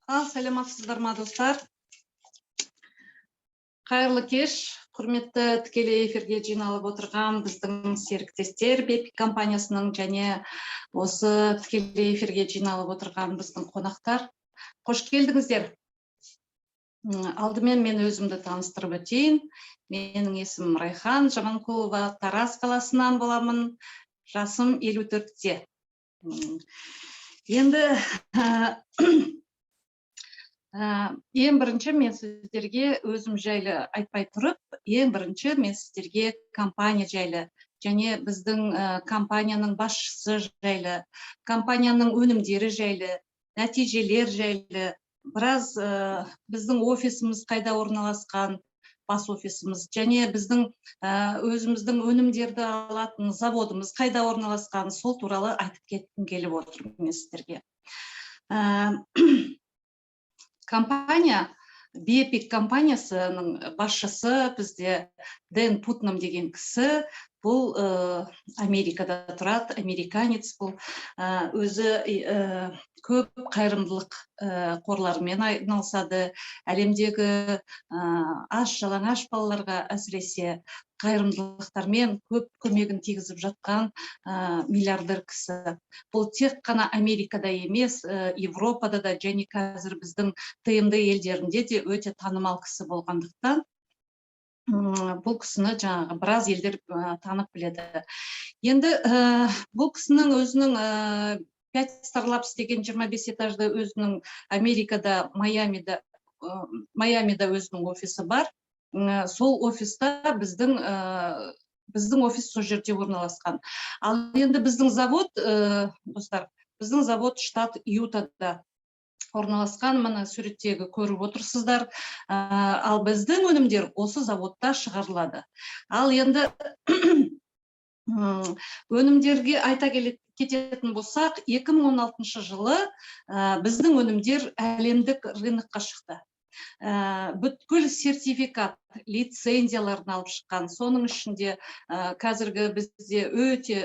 Ал саламатсыздар ма, достар? Қайырлы кеш, құрметті тікелей эфирге жиналып отырған біздің серіктестер Бепик компаниясының және осы тікелей эфирге жиналып отырған біздің қонақтар. Қош келдіңіздер. Алдымен мен өзімді таныстырып өтейін. Менің есімім Райхан Жаманқұлова, Тараз қаласынан боламын. Жасым 54-те. Енді ең бірінші мен сіздерге өзім жайлы айтпай тұрып, ең бірінші мен сіздерге компания жайлы және біздің компанияның басшысы жайлы, компанияның өнімдері жайлы, нәтижелер жайлы, біраз біздің офисіміз қайда орналасқан, бас офисіміз және біздің өзіміздің өнімдерді алатын заводымыз қайда орналасқан, сол туралы айтып кеткім келіп отыр мен сіздерге. Компания Биэпик компаниясының басшысы бізде Дэн Путнам деген кісі. Бұл Америкада тұрады, американец бұл. Өзі көп қайырымдылық қорларымен айналысады, әлемдегі аш жалаңаш балаларға әсіресе қайырымдылықтармен көп көмегін тигізіп жатқан миллиардер кісі. Бұл тек қана Америкада емес, Европада да және қазір біздің ТМД елдерінде де өте танымал кісі болғандықтан, бұл кісіні жаңағы біраз елдер танып біледі. Енді бұл кісінің өзінің 5 Star Labs деген 25 этажды өзінің Америкада, Майамида өзінің офисі бар. Сол офиста біздің офис сол жерде орналасқан. Ал енді біздің завод, достар, біздің завод штат Ютада орналасқан, мына суреттегі көріп отырсыздар. Ал біздің өнімдер осы заводта шығарылады. Ал енді өнімдерге айта кететін болсақ, 2016 жылы біздің өнімдер әлемдік рынокқа шықты. Бүткіл сертификат, лицензияларын алып шыққан. Соның ішінде қазіргі бізде өте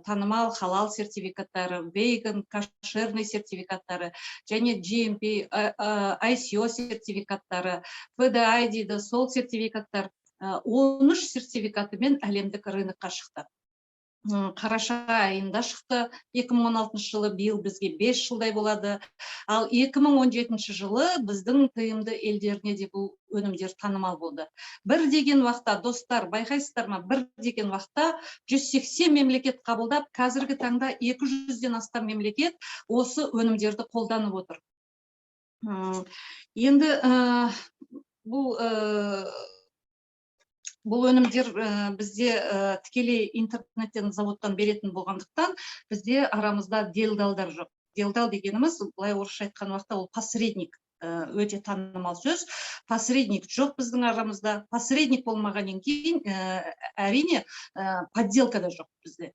танымал халал сертификаттары, вейган, кошерный сертификаттары және GMP, ISO сертификаттары, FDI дейді, сол сертификаттар, 13 сертификатымен әлемдік рынокқа шықты. Қараша айында шықты 2016 жылы, биыл бізге 5 жылдай болады. Ал 2017 жылы біздің ТМД елдеріне де бұл өнімдер танымал болды. Бір деген уақытта, достар, байқайсыздар ма, бір деген уақытта 180 мемлекет қабылдап, қазіргі таңда 200-ден астам мемлекет осы өнімдерді қолданып отыр. Енді бұл өнімдер бізде тікелей интернеттен заводтан беретін болғандықтан, бізде арамызда делдалдар жоқ. Делдал дегеніміз, былай орысша айтқан уақытта, ол посредник, өте танымал сөз. Посредник жоқ біздің арамызда. Посредник болмағаннан кейін, әрине, подделка да жоқ бізде.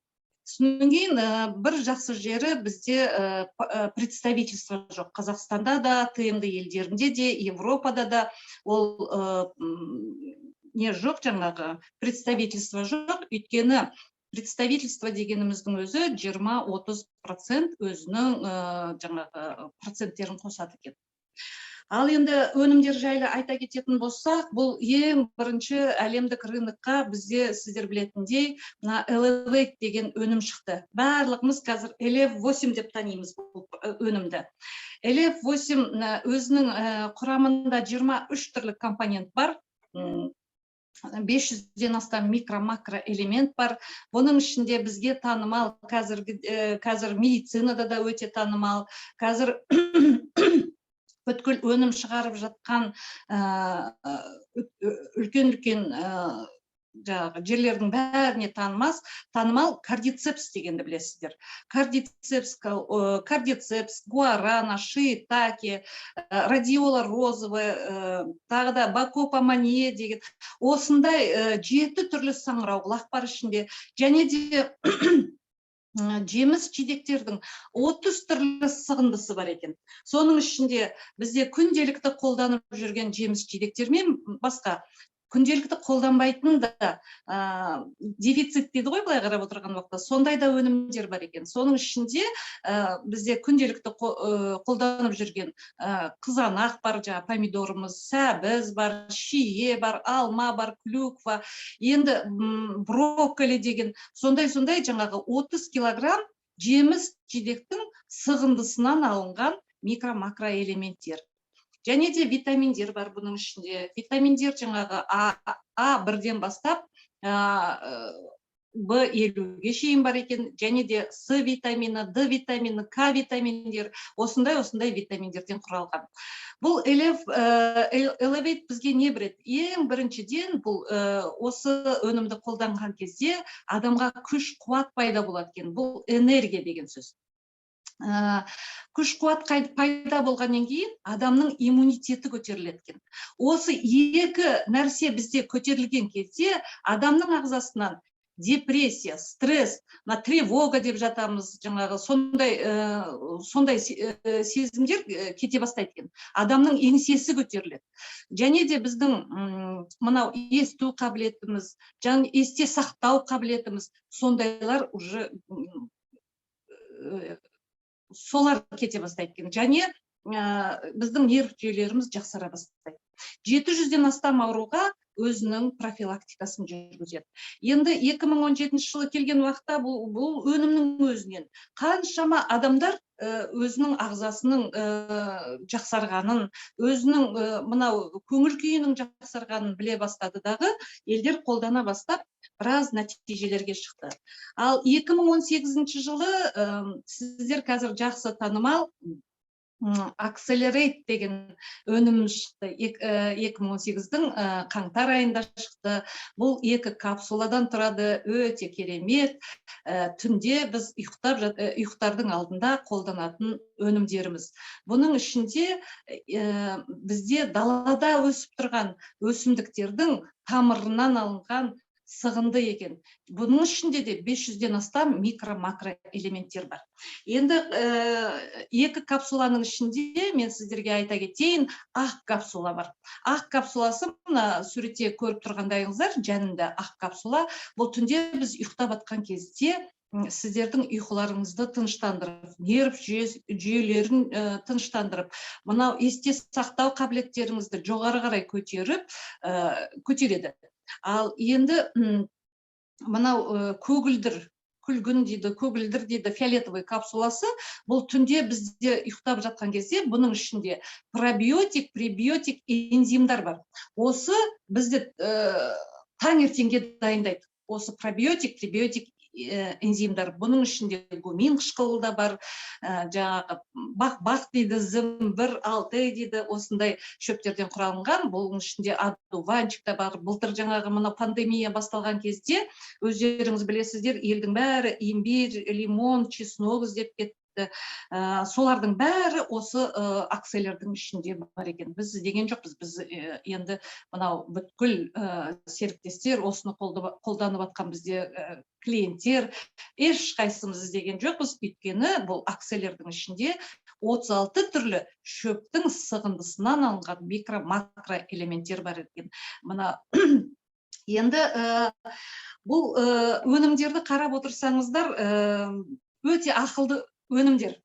Содан кейін бір жақсы жері, бізде представительство жоқ Қазақстанда да, ТМД елдерінде де, Европада да ол не жоқ, жаңағы представительство жоқ. Өйткені представительство дегеніміздің өзі 20-30% өзінің жаңағы проценттерін қосады екен. Ал енді өнімдер жайлы айта кететін болсақ, бұл ең бірінші әлемдік рынокқа бізде, сіздер білетіндей, мына Elevate деген өнім шықты. Барлығымыз қазір LF8 деп танимыз бұл өнімді. LF8 өзінің құрамында 23 түрлі компонент бар. 500-ден астам микро, макро элемент бар. Бұның ішінде бізге танымал, қазіргі қазір медицинада да өте танымал, қазір бүткіл өнім шығарып жатқан үлкен-үлкен жаңағы жерлердің бәріне танымал кордицепс дегенді білесіздер. Кордицепс, гуарана, шиитаке, родиола розовая, тағы да бакопа мание деген осындай жеті түрлі саңырауқұлақ бар ішінде және де жеміс жидектердің 30 түрлі сығындысы бар екен. Соның ішінде бізде күнделікті қолданып жүрген жеміс жидектермен басқа Күнделікті қолданбайтын да дефицит дейді ғой, былай қарап отырған уақытта, сондай да өнімдер бар екен. Соның ішінде бізде күнделікті қолданып жүрген қызанақ бар, жаңағы помидорымыз, сәбіз бар, шие бар, алма бар, клюква, енді брокколи деген сондай жаңағы 30 килограмм жеміс жидектің сығындысынан алынған микро, макроэлементтер және де витаминдер бар. Бұның ішінде витаминдер жаңағы А 1-ден бастап Б 50-ге шейін бар екен және де С витамині, Д витамині, К витаминдер, осындай витаминдерден құралған. Бұл Elevate бізге не береді? Ең біріншіден, бұл осы өнімді қолданған кезде адамға күш қуат пайда болады екен. Бұл энергия деген сөз. Күш қуат пайда болғаннан кейін адамның иммунитеті көтеріледі екен. Осы екі нәрсе бізде көтерілген кезде адамның ағзасынан депрессия, стресс, мына тревога деп жатамыз, жаңағы сондай сезімдер кете бастайды екен. Адамның еңсесі көтеріледі және де біздің мынау есту қабілетіміз және есте сақтау қабілетіміз, сондайлар уже солар кете бастайды екен және біздің нерв жүйелеріміз жақсара бастайды. 700-ден астам ауруға өзінің профилактикасын жүргізеді. Енді 2017 жылы келген уақытта бұл өнімнің өзінен қаншама адамдар өзінің ағзасының жақсарғанын, өзінің мынау көңіл күйінің жақсарғанын біле бастады дағы, елдер қолдана бастап, біраз нәтижелерге шықты. Ал 2018 жылы сіздер қазір жақсы танымал Accelerate деген өніміміз шықты. 2018-дің қаңтар айында шықты. Бұл екі капсуладан тұрады, өте керемет. Түнде біз ұйықтардың алдында қолданатын өнімдеріміз. Бұның ішінде бізде далада өсіп тұрған өсімдіктердің тамырынан алынған сығынды екен. Бұның ішінде де 500-ден астам микро, макро элементтер бар. Енді екі капсуланың ішінде, мен сіздерге айта кетейін, ақ капсула бар. Ақ капсуласы мына суретте көріп тұрғандайыңыздар, жанында ақ капсула. Бұл түнде біз ұйықтап жатқан кезде сіздердің ұйқыларыңызды тыныштандырып, нерв жүйелерін тыныштандырып, мынау есте сақтау қабілеттеріңізді жоғары қарай көтеріп, көтереді. Ал енді мынау көгілдір, күлгін дейді, көгілдір дейді, фиолетовый капсуласы. Бұл түнде бізде ұйықтап жатқан кезде бұның ішінде пробиотик, пребиотик, энзимдар бар. Осы бізді таңертеңге дайындайды. Осы пробиотик, пребиотик, энзимдар. Бұның ішінде гумин қышқылы да бар, жаңағы бақ дейді, зым 1,6 дейді, осындай шөптерден құралынған. Бұның ішінде одуванчик та бар. Былтыр жаңағы мына пандемия басталған кезде, өздеріңіз білесіздер, елдің бәрі имбирь, лимон, чеснок іздеп кетті. Солардың бәрі осы акселердің ішінде бар екен. Біз іздеген жоқпыз, біз енді мынау бүткіл серіктестер, осыны қолданып жатқан бізде клиенттер, ешқайсымыз іздеген жоқпыз, өйткені бұл акселердің ішінде 36 түрлі шөптің сығындысынан алынған микро, макро элементтер бар екен. Мына енді бұл өнімдерді қарап отырсаңыздар, өте ақылды өнімдер.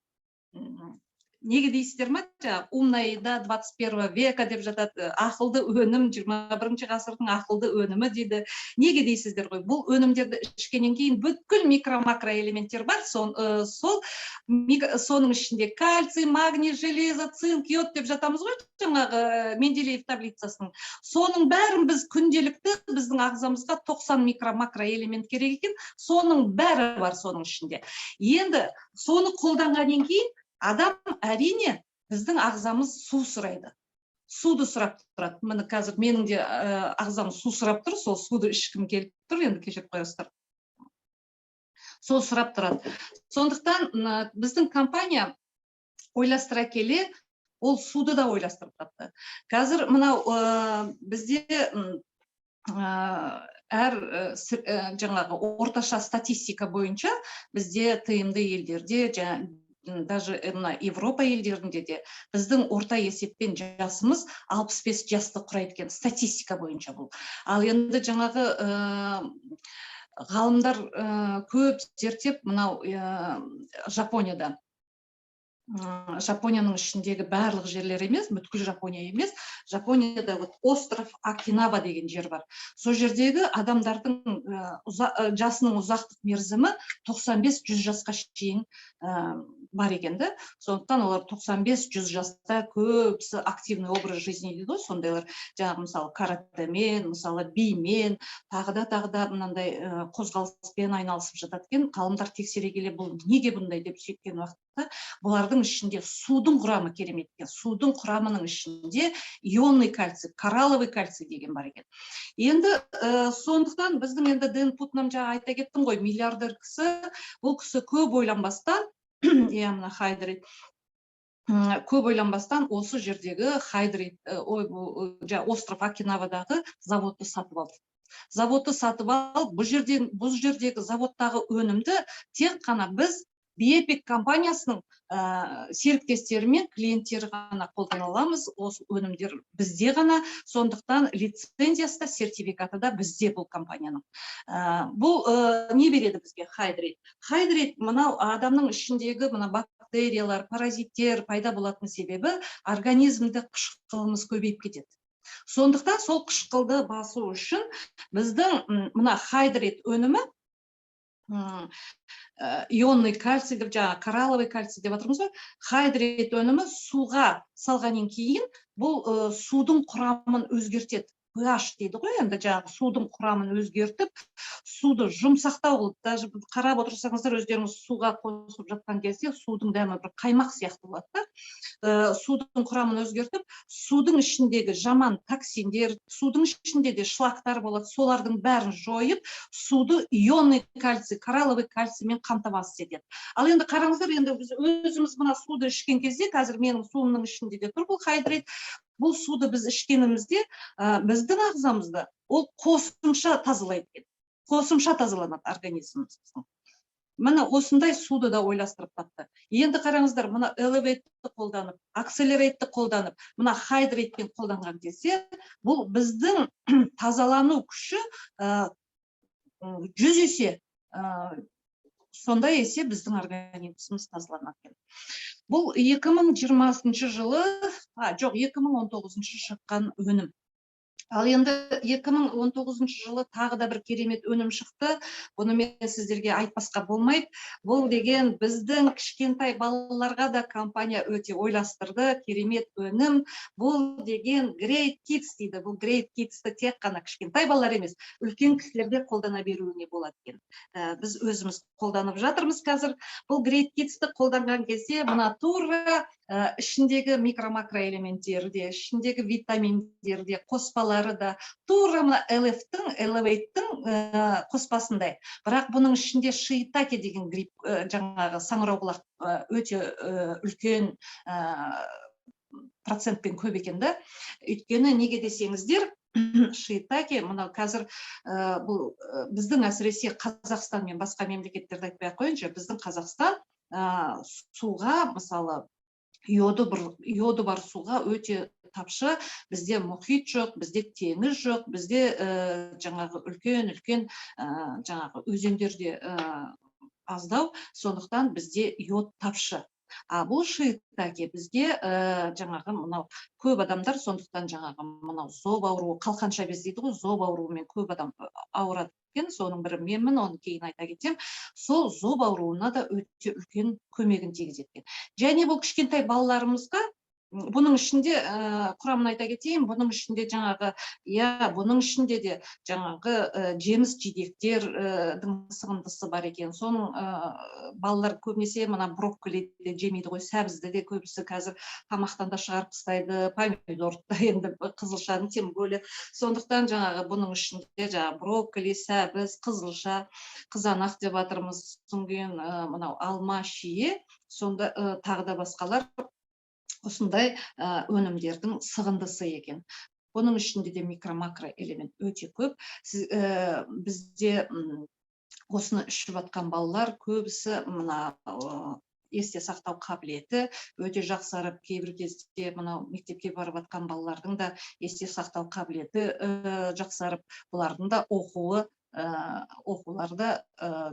Неге дейсіздер ма? Жаңағы «умная еда 21 века» деп жатады, ақылды өнім, 21 ғасырдың ақылды өнімі дейді. Неге дейсіздер ғой? Бұл өнімдерді ішкеннен кейін бүткіл микро, макро элементтер бар. Сол соның ішінде кальций, магний, железо, цинк, йод деп жатамыз ғой, жаңағы Менделеев таблицасының. Соның бәрін біз күнделікті біздің ағзамызға 90 микро, макро элемент керек екен. Соның бәрі бар соның ішінде. Енді соны қолданғаннан кейін адам, әрине, біздің ағзамыз су сұрайды, суды сұрап тұрады. Міне, қазір менің де ағзам су сұрап тұр, сол суды ішкім келіп тұр енді, кешіріп қоясыздар. Сол сұрап тұрады. Сондықтан біздің компания ойластыра келе, ол суды да ойластырып тапты. Қазір мынау бізде әр жаңағы орташа статистика бойынша бізде ТМД елдерде жаңа Даже мына Европа елдерінде де біздің орта есеппен жасымыз 65 жасты құрайды екен, статистика бойынша бұл. Ал енді жаңағы ғалымдар көп зерттеп, мынау Жапонияда, Жапонияның ішіндегі барлық жерлер емес, бүткіл Жапония емес, Жапонияда вот остров Окинава деген жер бар. Сол жердегі адамдардың жасының ұзақтық мерзімі 95-100 жасқа шейін бар екен да. Сондықтан олар 95-100 жаста көбісі активный образ жизни дейді ғой, сондайлар жаңағы, мысалы, каратэмен, мысалы, бимен, тағы да, тағы да мынандай қозғалыспен айналысып жатады екен. Ғалымдар тексере келе, бұл неге бұндай деп сөйткен уақытта, бұлардың ішінде судың құрамы керемет екен. Судың құрамының ішінде ионный кальций, коралловый кальций деген бар екен. Енді сондықтан біздің енді Дэн Путнам, жаңа айта кеттім ғой, миллиардер кісі. Бұл кісі көп ойланбастан, иә, мына Хайдрейт, көп ойланбастан осы жердегі Хайдрейт, ой, жаңа остров Окинавадағы заводты сатып алды. Заводты сатып алып, бұл жерден, бұл жердегі заводтағы өнімді тек қана біз, Биэпик компаниясының серіктестері мен клиенттері ғана қолдана аламыз. Осы өнімдер бізде ғана, сондықтан лицензиясы да, сертификаты да бізде бұл компанияның. Бұл не береді бізге Хайдрейт? Хайдрейт мынау адамның ішіндегі мына бактериялар, паразиттер пайда болатын себебі организмде қышқылымыз көбейіп кетеді. Сондықтан сол қышқылды басу үшін біздің мына Хайдрейт өнімі, ионный кальций деп, жаңағы коралловый кальций деп жатырмыз ғой, Хайдрейт өнімі суға салғаннан кейін бұл судың құрамын өзгертеді, pH дейді ғой енді. Жаңағы судың құрамын өзгертіп, суды жұмсақтау қылып, даже қарап отырсаңыздар өздеріңіз, суға қосып жатқан кезде судың дәмі бір қаймақ сияқты болады да. Судың құрамын өзгертіп, судың ішіндегі жаман токсиндер, судың ішінде де шлактар болады, солардың бәрін жойып, суды ионный кальций, коралловый кальциймен қамтамасыз етеді. Ал енді қараңыздар, енді біз өзіміз мына суды ішкен кезде, қазір менің суымның ішінде де тұр бұл Хайдрейт, бұл суды біз ішкенімізде біздің ағзамызды ол қосымша тазалайды екен, қосымша тазаланады организміміз біздің. Міне, осындай суды да ойластырып тапты. Енді қараңыздар, мына Элевейтті қолданып, Акселерейтті қолданып, мына Хайдрейтпен қолданған кезде бұл біздің тазалану күші 100 есе, сондай есе біздің организміміз тазаланады екен. Бұл 2020 жылы, а, жоқ, 2019 шыққан өнім. Ал енді 2019 жылы тағы да бір керемет өнім шықты. Бұны мен сіздерге айтпасқа болмайды. Бұл деген біздің кішкентай балаларға да компания өте ойластырды керемет өнім. Бұл деген Great Kids дейді. Бұл Great Kids'ті тек қана кішкентай балалар емес, үлкен кісілер де қолдана беруіне болады екен. Біз өзіміз қолданып жатырмыз қазір. Бұл Great Kids'ті қолданған кезде мына тура ішіндегі микро, макроэлементтері де, ішіндегі витаминдер де, қоспалары да тура мына ЛФ-тің, Элевейттің қоспасындай. Бірақ бұның ішінде шиитаке деген гриб, жаңағы саңырауқұлақ, өте үлкен процентпен көп екен да. Өйткені неге десеңіздер, шиитаке мынау қазір бұл біздің, әсіресе Қазақстан мен басқа мемлекеттерді айтпай ақ қояйыншы, біздің Қазақстан суға, мысалы, йоды, бір йоды бар суға өте тапшы. Бізде мұхит жоқ, бізде теңіз жоқ, бізде жаңағы үлкен үлкен жаңағы өзендер де аздау, сондықтан бізде йод тапшы. А бұл шиитаке бізге жаңағы мынау көп адамдар, сондықтан жаңағы мынау зоб ауруы, қалқанша без дейді ғой, зоб ауруымен көп адам ауырады екен. Соның бірі менмін, оны кейін айта кетемін. Сол зоб ауруына да өте үлкен көмегін тигізеді екен. Және бұл кішкентай балаларымызға бұның ішінде, құрамын айта кетейін, бұның ішінде жаңағы, иә, бұның ішінде де жаңағы жеміс жидектердің сығындысы бар екен. Соның балалар көбінесе мына брокколиді жемейді ғой, сәбізді де көбісі қазір тамақтан да шығарып тастайды, помидорды да, енді қызылшаны тем более. Сондықтан жаңағы бұның ішінде жаңағы брокколи, сәбіз, қызылша, қызанақ деп жатырмыз, содан кейін мынау алма, шие, сонда тағы да басқалар, осындай өнімдердің сығындысы екен. Бұның ішінде де микро, макро элемент өте көп. Сіз, бізде осыны ішіп жатқан балалар көбісі мына Есте сақтау қабілеті өте жақсарып, кейбір кезде мынау мектепке барып жатқан балалардың да есте сақтау қабілеті жақсарып, бұлардың да оқулары да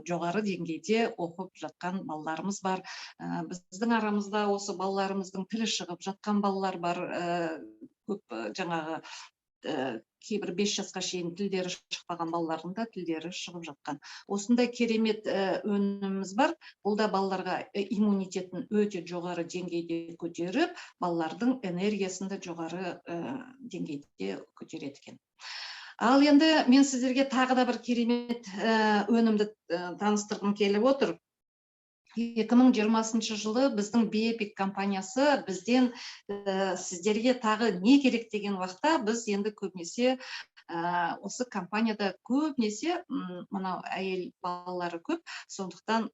жоғары деңгейде оқып жатқан балаларымыз бар. Біздің арамызда осы балаларымыздың тілі шығып жатқан балалар бар. Көп жаңағы кейбір 5 жасқа шейін тілдері шықпаған балалардың да тілдері шығып жатқан. Осындай керемет өніміміз бар. Бұл да балаларға иммунитетін өте жоғары деңгейде көтеріп, балалардың энергиясын да жоғары деңгейде көтереді екен. Ал енді мен сіздерге тағы да бір керемет өнімді таныстырғым келіп отыр. 2020 жылы біздің Биэпик компаниясы бізден сіздерге тағы не керек деген уақытта, біз енді көбінесе осы компанияда көбінесе мынау әйел балалары көп, сондықтан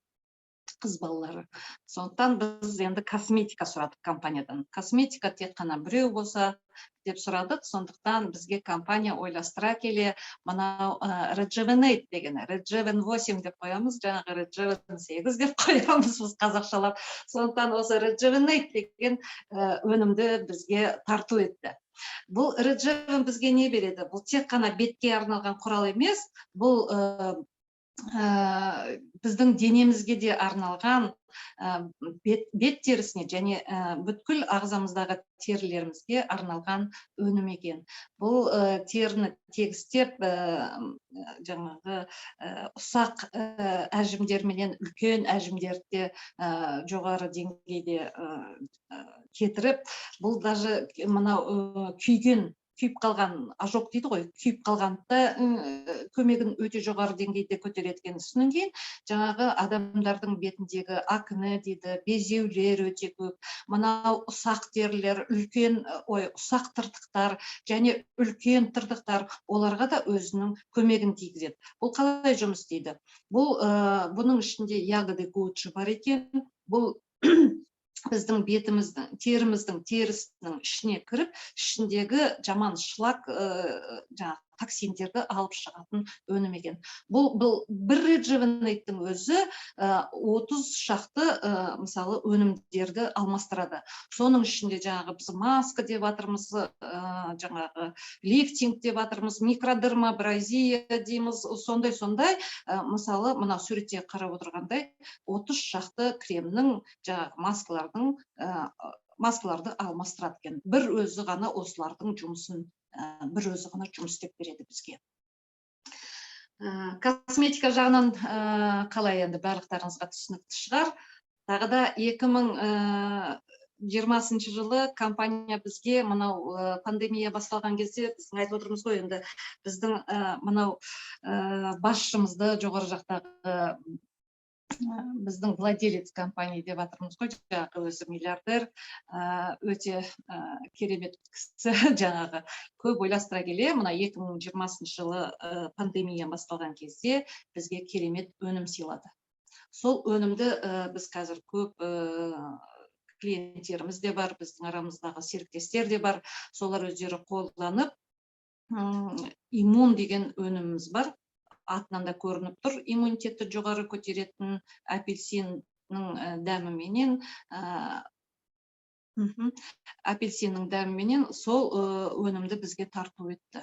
қыз балалары, сондықтан біз енді косметика сұрадық компаниядан. Косметика тек қана біреу болса деп сұрадық. Сондықтан бізге компания ойластыра келе мынау Rejuvenate деген, Rejuven 8 деп қоямыз, жаңағы Rejuven 8 деп қоямыз біз қазақшалап. Сондықтан осы Rejuvenate деген өнімді бізге тарту етті. Бұл Rejuven бізге не береді? Бұл тек қана бетке арналған құрал емес, бұл біздің денемізге де арналған, бет терісіне және бүткіл ағзамыздағы терілерімізге арналған өнім екен. Бұл теріні тегістеп, жаңағы ұсақ әжімдерменен үлкен әжімдерді де жоғары деңгейде кетіріп, бұл даже мынау күйген, күйіп қалған, ожог дейді ғой, күйіп қалғанда көмегін өте жоғары деңгейде көтереді екен. Содан кейін жаңағы адамдардың бетіндегі акне дейді, безеулер өте көп, мынау ұсақ терілер, үлкен, ой, ұсақ тыртықтар және үлкен тыртықтар, оларға да өзінің көмегін тигізеді. Бұл қалай жұмыс істейді? Бұл бұның ішінде ягоды годжи бар екен. Бұл біздің бетіміздің, теріміздің терісінің ішіне кіріп, ішіндегі жаман шлак, жаңағы токсиндерді алып шығатын өнім екен. Бұл бір Rejuvenate-тің өзі 30 шақты мысалы, өнімдерді алмастырады. Соның ішінде жаңағы біз маска деп жатырмыз, жаңағы лифтинг деп жатырмыз, микродермабразия дейміз, сондай сондай мысалы, мына суретте қарап отырғандай, 30 шақты кремнің, жаңағы маскалардың, маскаларды алмастырады екен. Бір өзі ғана осылардың жұмысын, бір өзі ғана жұмыс істеп береді бізге. Косметика жағынан қалай енді, барлықтарыңызға түсінікті шығар. Тағы да 2020 жылы компания бізге мынау пандемия басталған кезде, біздің айтып отырмыз ғой енді, біздің мынау басшымызды, жоғары жақтағы біздің владелец компания деп жатырмыз ғой, жаңағы өзі миллиардер, өте керемет кісі, жаңағы көп ойластыра келе мына 2020 жылы пандемия басталған кезде бізге керемет өнім сыйлады. Сол өнімді біз қазір көп клиенттеріміз де бар, біздің арамыздағы серіктестер де бар, солар өздері қолданып. Иммун деген өніміміз бар. Атынан да көрініп тұр, иммунитетті жоғары көтеретін, апельсиннің дәміменен, апельсиннің дәміменен сол өнімді бізге тарту етті.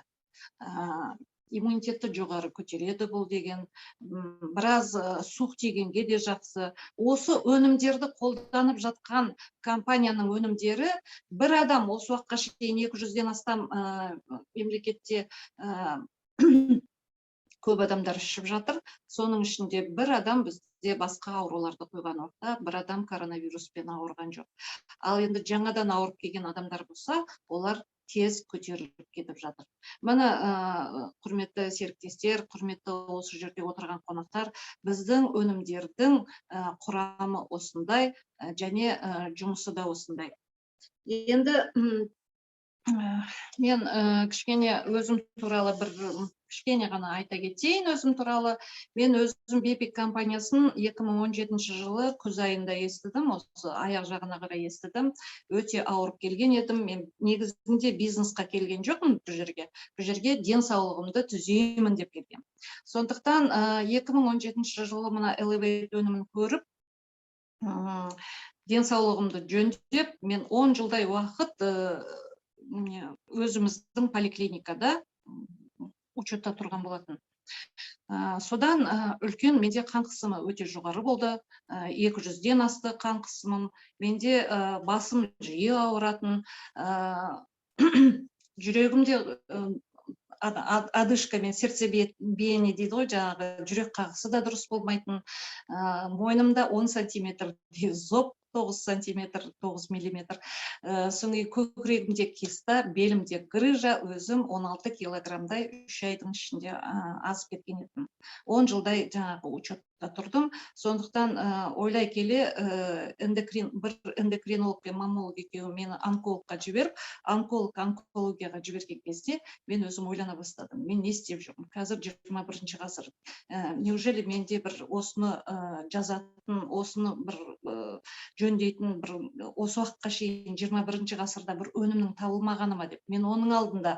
Иммунитетті жоғары көтереді бұл деген, біраз суық тигенге де жақсы. Осы өнімдерді қолданып жатқан компанияның өнімдері, бір адам осы уақытқа шейін 200-ден астам мемлекетте көп адамдар ішіп жатыр. Соның ішінде бір адам бізде басқа ауруларды қойған уақытта, бір адам коронавируспен ауырған жоқ. Ал енді жаңадан ауырып келген адамдар болса, олар тез көтеріліп кетіп жатыр. Міне, құрметті серіктестер, құрметті осы жерде отырған қонақтар, біздің өнімдердің құрамы осындай және жұмысы да осындай. Енді мен кішкене өзім туралы бір кішкене ғана айта кетейін. Өзім туралы: мен өзім Бепик компаниясын 2017 жылы күз айында естідім, осы аяқ жағына қарай естідім. Өте ауырып келген едім. Мен негізінде бизнесқа келген жоқпын бұл жерге, бұл жерге денсаулығымды түзеймін деп келгем. Сондықтан 2017 жылы мына Elevate өнімін көріп Денсаулығымды жөндеп, мен 10 жылдай уақыт немене, өзіміздің поликлиникада учетта тұрған болатын. Содан үлкен менде қан қысымы өте жоғары болды, 200-ден асты қан қысымым. Менде басым жиі ауыратын, жүрегімде одышка мен сердцебиение дейді ғой, жаңағы жүрек қағысы да дұрыс болмайтын. Мойнымда 10 сантиметр зоб, 9 сантиметр, 9 миллиметр. Содан кейін көкірегімде киста, белімде грыжа, өзім 16 килограммдай 3 айдың ішінде азып кеткен едім. 10 жылдай жаңағы учетта тұрдым. Сондықтан ойлай келе, бір эндокринолог пен маммолог екеуі мені онкологқа жіберіп, онколог онкологияға жіберген кезде мен өзім ойлана бастадым: мен не істеп жүрмін? Қазір 21 ғасыр, неужели менде бір осыны жазатын, осыны бір жөндейтін бір осы уақытқа шейін 21 ғасырда бір өнімнің табылмағаны ма деп. Мен оның алдында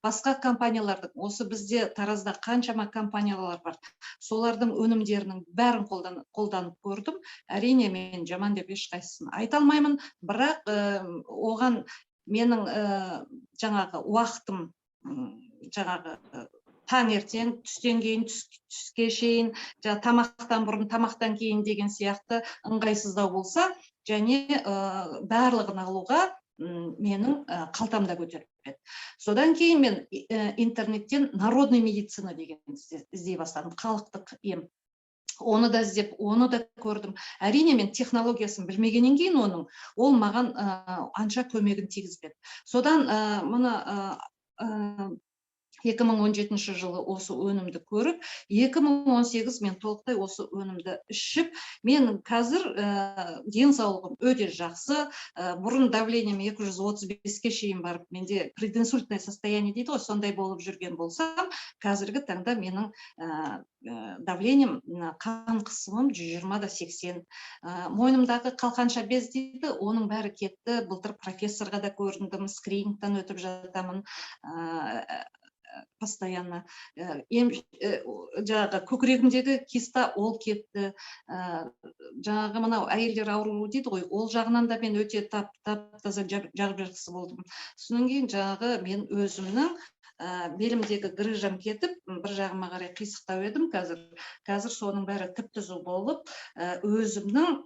басқа компаниялардың, осы бізде Таразда қаншама компаниялар бар, солардың өнімдерінің бәрін қолданып көрдім. Әрине, мен жаман деп ешқайсысын айта алмаймын, бірақ оған менің жаңағы уақытым, жаңағы таңертең, түстен кейін, түске шейін, жаңа тамақтан бұрын, тамақтан кейін деген сияқты ыңғайсыздау болса және барлығын алуға менің қалтам да көтермеді. Содан кейін мен интернеттен народный медицина деген іздей бастадым, халықтық ем. Оны да іздеп, оны да көрдім. Әрине, мен технологиясын білмегеннен кейін оның ол маған анша көмегін тигізбеді. Содан мына 2017 жылы осы өнімді көріп, 2018 мен толықтай осы өнімді ішіп, мен қазір денсаулығым өте жақсы. Бұрын давлением 235-ке шейін барып, менде прединсультное состояние дейді ғой, сондай болып жүрген болсам, қазіргі таңда менің давлением, қан қысымым 120 да 80. Мойнымдағы қалқанша без дейді, оның бәрі кетті. Былтыр профессорға да көріндім, скринингтен өтіп жатамын постоянно. Ем, жаңағы көкірегімдегі киста, ол кетті. Жаңағы мынау әйелдер ауруы дейді ғой, ол жағынан да мен өте тап таза, жап жақсы болдым. Содан кейін жаңағы мен өзімнің белімдегі грыжам кетіп, бір жағыма қарай қисықтау едім, қазір соның бәрі түп түзу болып, өзімнің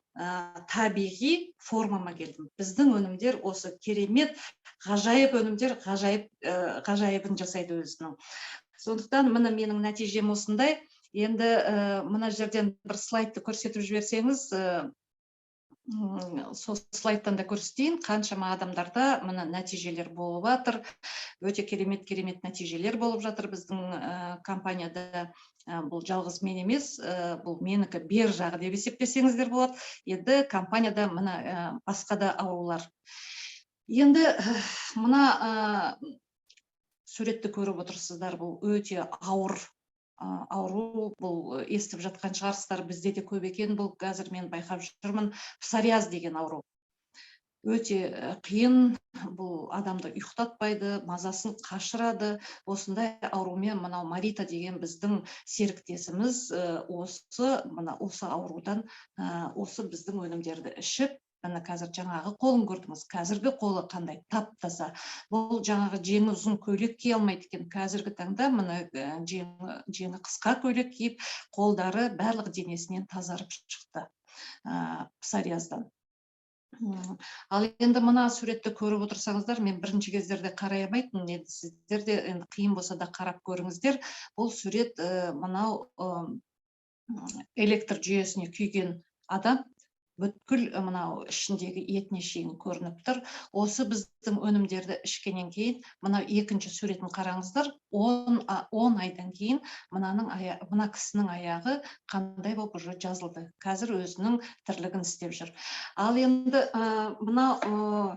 табиғи формама келдім. Біздің өнімдер осы керемет, ғажайып өнімдер, ғажайып ғажайыбын жасайды өзінің. Сондықтан міне, менің нәтижем осындай. Енді мына жерден бір слайдты көрсетіп жіберсеңіз, сол слайдтан да көрсетейін, қаншама адамдарда мына нәтижелер болып жатыр. Өте керемет, керемет нәтижелер болып жатыр біздің компанияда. Бұл жалғыз мен емес, бұл менікі бер жағы деп есептесеңіздер болады. Енді компанияда мына басқа да аурулар. Енді мына суретті көріп отырсыздар, бұл өте ауыр ауру. Бұл естіп жатқан шығарсыздар, бізде де көп екен бұл, қазір мен байқап жүрмін. Псориаз деген ауру өте қиын, бұл адамды ұйықтатпайды, мазасын қашырады. Осындай аурумен мынау Марита деген біздің серіктесіміз осы мына осы аурудан осы біздің өнімдерді ішіп, міне, қазір жаңағы қолын көрдіңіз, қазіргі қолы қандай тап таза. Бұл жаңағы жеңі ұзын көйлек кие алмайды екен, қазіргі таңда міне, жеңі қысқа көйлек киіп, қолдары барлық денесінен тазарып шықты псориаздан. Ал енді мына суретті көріп отырсаңыздар, мен бірінші кездерде қарай алмайтынмын, енді сіздер де енді қиын болса да қарап көріңіздер. Бұл сурет мынау электр жүйесіне күйген адам, бүткіл мынау ішіндегі етіне шейін көрініп тұр. Осы біздің өнімдерді ішкеннен кейін, мынау екінші суретін қараңыздар, 10 айдан кейін мына кісінің аяғы қандай болып уже жазылды, қазір өзінің тірлігін істеп жүр. Ал енді мынау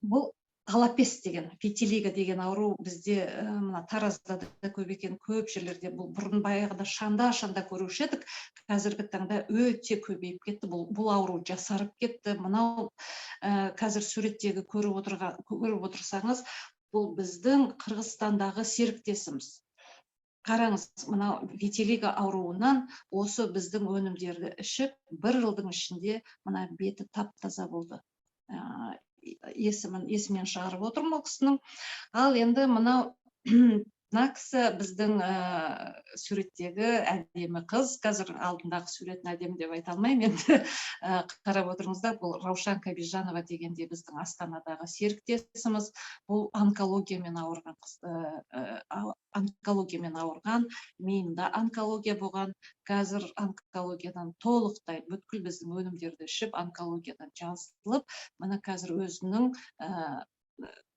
бұл алапес деген, витилиго деген ауру бізде мына Таразда да көп екен, көп жерлерде. Бұл бұрын баяғыда шанда шанда көруші едік, қазіргі таңда өте көбейіп кетті. Бұл ауру жасарып кетті. Мынау қазір суреттегі көріп отырсаңыз, бұл біздің Қырғызстандағы серіктесіміз. Қараңыз, мынау витилиго ауруынан осы біздің өнімдерді ішіп, бір жылдың ішінде мына беті тап таза болды. Есімін есімнен шығарып отырмын ол кісінің. Ал енді мынау мына кісі, біздің суреттегі әдемі қыз, қазір алдындағы суретін әдемі деп айта алмаймын енді, қарап отырыңыздар. Бұл Раушан Кабижанова дегенде біздің Астанадағы серіктесіміз. Бұл онкологиямен ауырған қыз, онкологиямен ауырған, миында онкология болған. Қазір онкологиядан толықтай, бүткіл біздің өнімдерді ішіп, онкологиядан жазылып, міне, қазір өзінің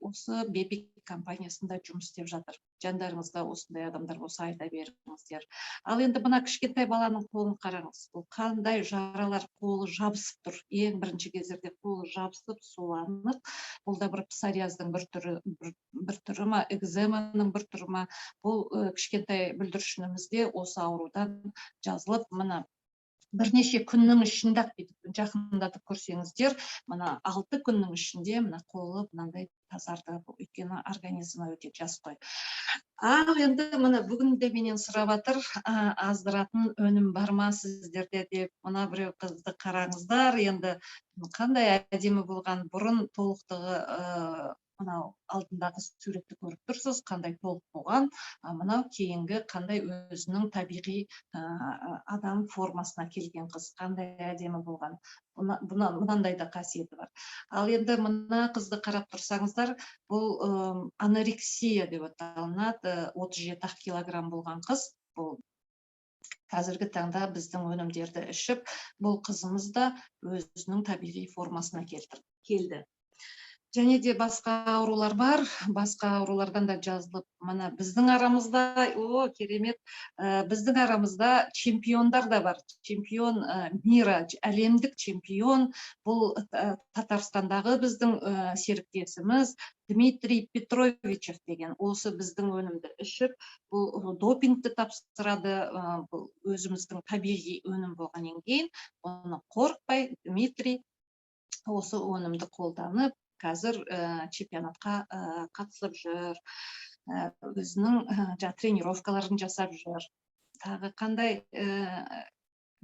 осы Бепик компаниясында жұмыс істеп жатыр. Жандарыңызда осындай адамдар болса, айта беріңіздер. Ал енді мына кішкентай баланың қолын қараңыз, бұл қандай жаралар, қолы жабысып тұр. Ең бірінші кездерде қолы жабысып, суланып, бұл да бір псориаздың бір түрі, бір түрі ма, экземаның бір түрі ма. Бұл кішкентай бүлдіршініміз де осы аурудан жазылып, мына бірнеше күннің ішінде ақ, бүйтіп жақындатып көрсеңіздер, мына 6 күннің ішінде мына қолы мынандай тазарды. Өйткені организмі өте жас қой. Ал енді міне, бүгін де менен сұрап жатыр, аздыратын өнім бар ма сіздерде деп. Мына біреу қызды қараңыздар енді, қандай әдемі болған бұрын толықтығы. Мынау алдындағы суретті көріп тұрсыз, қандай толық болған, а мынау кейінгі қандай өзінің табиғи адам формасына келген қыз, қандай әдемі болған. Мынандай да қасиеті бар. Ал енді мына қызды қарап тұрсаңыздар, бұл анорексия деп аталынады, 37 ақ килограмм болған қыз. Бұл қазіргі таңда біздің өнімдерді ішіп, бұл қызымыз да өзінің табиғи формасына келді. Және де басқа аурулар бар, басқа аурулардан да жазылып, мына біздің арамызда, о, керемет, біздің арамызда чемпиондар да бар. Чемпион мира, әлемдік чемпион, бұл Татарстандағы біздің серіктесіміз Дмитрий Петровичев деген. Осы біздің өнімді ішіп, бұл допингті тапсырады. Бұл өзіміздің табиғи өнім болғаннан кейін, оны қорықпай Дмитрий осы өнімді қолданып, қазір чемпионатқа қатысып жүр, өзінің жаңағы тренировкаларын жасап жүр. Тағы қандай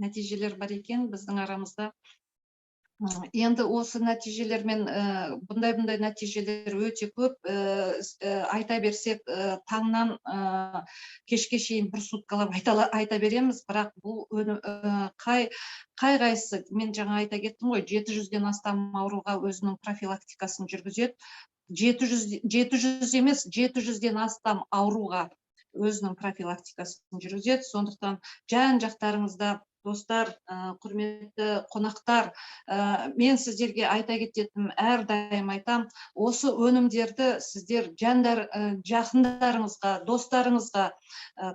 нәтижелер бар екен біздің арамызда? Енді осы нәтижелермен, бұндай нәтижелер өте көп. Айта берсек, таңнан кешке шейін бір суткалап айта береміз. Бірақ бұл өнім, қай қайсысы, мен жаңа айта кеттім ғой, 700-ден астам ауруға өзінің профилактикасын жүргізеді. 700, 700 емес, 700-ден астам ауруға өзінің профилактикасын жүргізеді. Сондықтан жан жақтарыңызда, достар, құрметті қонақтар, мен сіздерге айта кететінім, әрдайым айтам, осы өнімдерді сіздер жандар, жақындарыңызға, достарыңызға,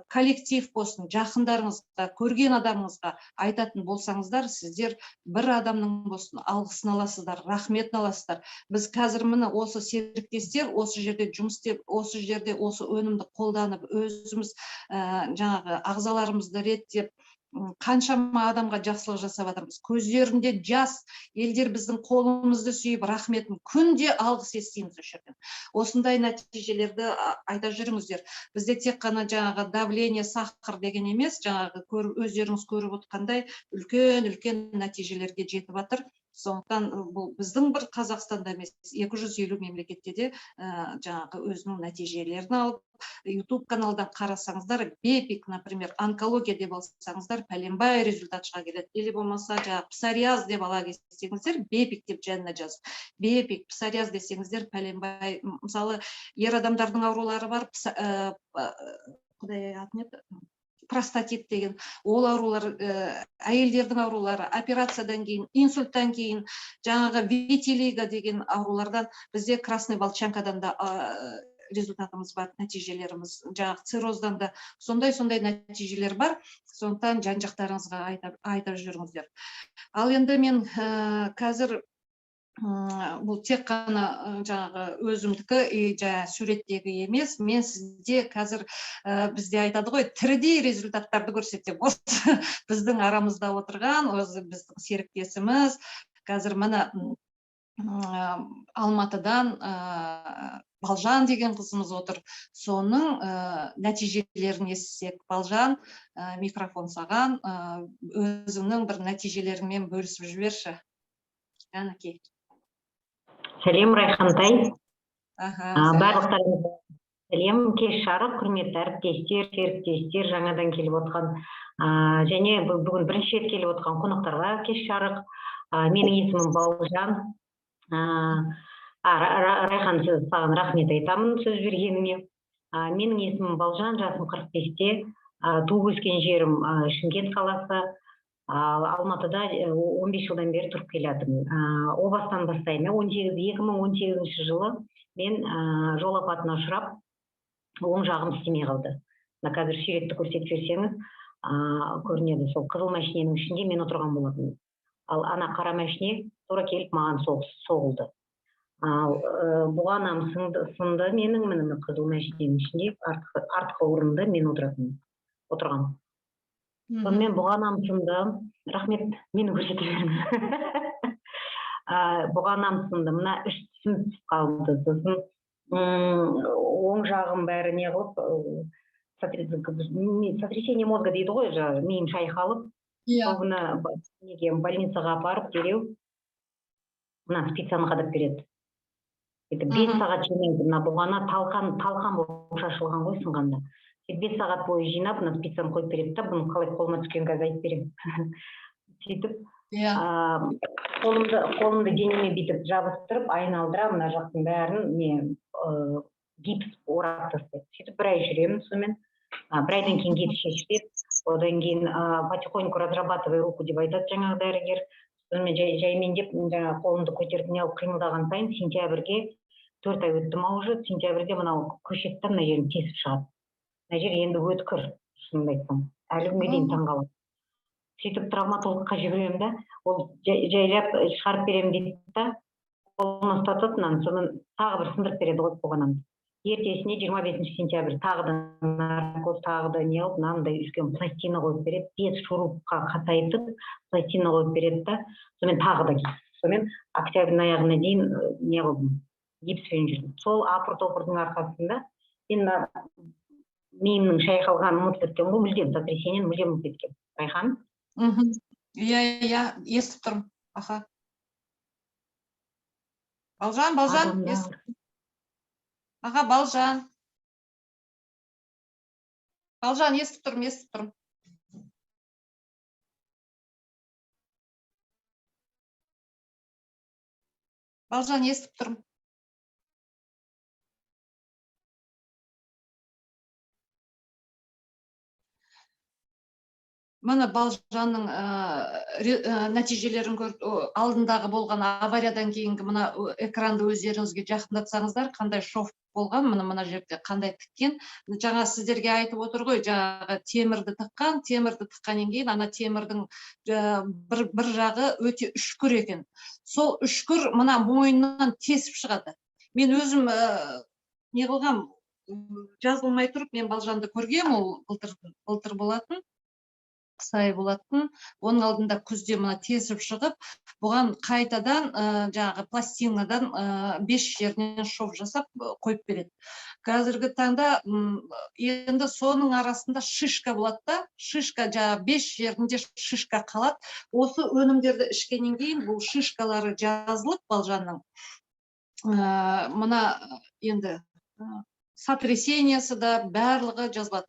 коллектив болсын, жақындарыңызға, көрген адамыңызға айтатын болсаңыздар, сіздер бір адамның болсын алғысын аласыздар, рахметін аласыздар. Біз қазір, міне, осы серіктестер осы жерде жұмыс істеп, осы жерде осы өнімді қолданып, өзіміз жаңағы ағзаларымызды реттеп, қаншама адамға жақсылық жасап жатырмыз. Көздерінде жас, елдер біздің қолымызды сүйіп, рахметін күнде алғыс естиміз осы жерден. Осындай нәтижелерді айта жүріңіздер. Бізде тек қана жаңағы давление, сахар деген емес, жаңағы өздеріңіз көріп отқандай, үлкен үлкен нәтижелерге жетіп жатыр. Сондықтан бұл біздің бір Қазақстанда емес, 250 мемлекетте де жаңағы өзінің нәтижелерін алып, YouTube каналдан қарасаңыздар, Бепик, например, онкология деп алсаңыздар, пәленбай результат шыға келеді. Или болмаса жаңағы псориаз деп ала кетсеңіздер, Бепик деп жанына жазып, Бепик псориаз десеңіздер, пәленбай. Мысалы, ер адамдардың аурулары бар, құдай, аты не еді, простатит деген, ол аурулар, әйелдердің аурулары, операциядан кейін, инсульттан кейін, жаңағы витилиго деген аурулардан, бізде красный волчанкадан да результатымыз бар, нәтижелеріміз, жаңағы цирроздан да сондай сондай нәтижелер бар. Сондықтан жан жақтарыңызға айта жүріңіздер. Ал енді мен қазір бұл тек қана жаңағы өзімдікі и жаңағы суреттегі емес, мен сізде қазір, бізде айтады ғой, тірідей результаттарды көрсетемін. Осы біздің арамызда отырған, осы біздің серіктесіміз қазір, міне, Алматыдан. Балжан деген қызымыз отыр. Соның нәтижелерін естісек. Балжан, микрофон саған, өзіңнің бір нәтижелеріңмен бөлісіп жіберші. Әнекей. Сәлем, Райхантай. Аха. А, барлықтарыңызға сәлем, кеш жарық, құрметті әріптестер, серіктестер, жаңадан келіп отқан және бүгін бірінші рет келіп отқан қонақтарға кеш жарық. Менің есімім Балжан. Райхан, саған рахмет айтамын сөз бергеніңе. Менің есімім Балжан, жасым 45-те. Туып өскен жерім Шымкент қаласы. Ал Алматыда 15 жылдан бері тұрып келе жатырмын. О бастан бастаймын. 2018 жылы мен жол апатына ұшырап, оң жағым істемей қалды. Мына қазір суретті көрсетіп жіберсеңіз, көрінеді. Сол қызыл машиненің ішінде мен отырған болатынмын. Ал ана қара машине тура келіп маған соғылды. Ал бұғанам сынды менің, міне қызыл машиненің ішінде артқы орында мен отырғанмын. Сонымен бұғанам сынды, рахмет, мені көрсете беріңіз. Бұғанам сынды, мына үш тісім түсіп қалды. Сосын оң жағым бәрі не қылып, сотрясение мозга дейді ғой, жаңағы миым шайқалып, сол күні неге, больницаға апарып, дереу мына спицаны қадап береді. Сөйтіп 5 сағат жинайды, мына бұғана талқан болып шашылған ғой сынғанда. Сөйтіп 5 сағат бойы жинап, мына спицаны қойып береді да, бұны қалай қолыма түскенін қазір айтып беремін. Сөйтіп, қолымды денеме бүйтіп жабыстырып, айналдыра мына жақтың бәрін не, гипс орап тастайды. Сөйтіп бір ай жүремін сонымен. Бір айдан кейін гипс шешіледі. Одан кейін, потихоньку разрабатывай руку деп айтады жаңағы дәрігер. Сонымен жаймендеп жаңағы қолымды көтеріп не алып қимылдаған сайын сентябрьге 4 ай өтті ма уже, сентябрьде мынау көшеді да мына жерін тесіп шығады. Мына жер енді өткір, шынымды айтсам. Әлі күнге дейін таңғаламын. Сөйтіп травматологқа жүгіремін да, ол жайлап шығарып беремін дейді да, қолыма ұстатады мынаны, сонан тағы бір сындырып береді ғой бұғанамды. Ертесіне 25 сентябрь тағы да наркоз, тағы да не алып, мынандай үлкен пластина қойып береді, 5 шурупқа қатайтып пластина қойып береді да, сонымен тағы да гипс. Сонымен октябрьдің аяғына дейін, не қылдым, гипспен жүрдім. Сол апыр-топырдың арқасында мен мына миымның шайқалғанын ұмытып кеткен ғой, мүлдем сотрясениені мүлдем ұмытып кеткен. Райхан? Иә, иә, естіп тұрмын. Аха. Балжан, Балжан, Адамдар. естіп. Аха, Балжан. Балжан, естіп тұрмын, естіп тұрмын. Балжан, естіп тұрмын. Міне Балжанның нәтижелерін көріп, алдындағы болған авариядан кейінгі мына экранды өздеріңізге жақындатсаңыздар, қандай шов болған, міне мына жерде қандай тіккен. Жаңа сіздерге айтып отыр ғой, жаңағы темірді тыққан, темірді тыққаннан кейін ана темірдің бір жағы өте үшкір екен. Сол үшкір мына мойнынан тесіп шығады. Мен өзім не қылғам, жазылмай тұрып мен Балжанды көргем, ол былтыр болатын. Қыс айы болатын. Оның алдында күзде мына тесіп шығып, бұған қайтадан жаңағы пластинадан 5 жерінен шов жасап қойып береді. Қазіргі таңда енді соның арасында шишка болады да, шишка жаңағы 5 жерінде шишка қалады. Осы өнімдерді ішкеннен кейін бұл шишкалары жазылып Балжанның мына енді сотрясениесі да барлығы жазылады.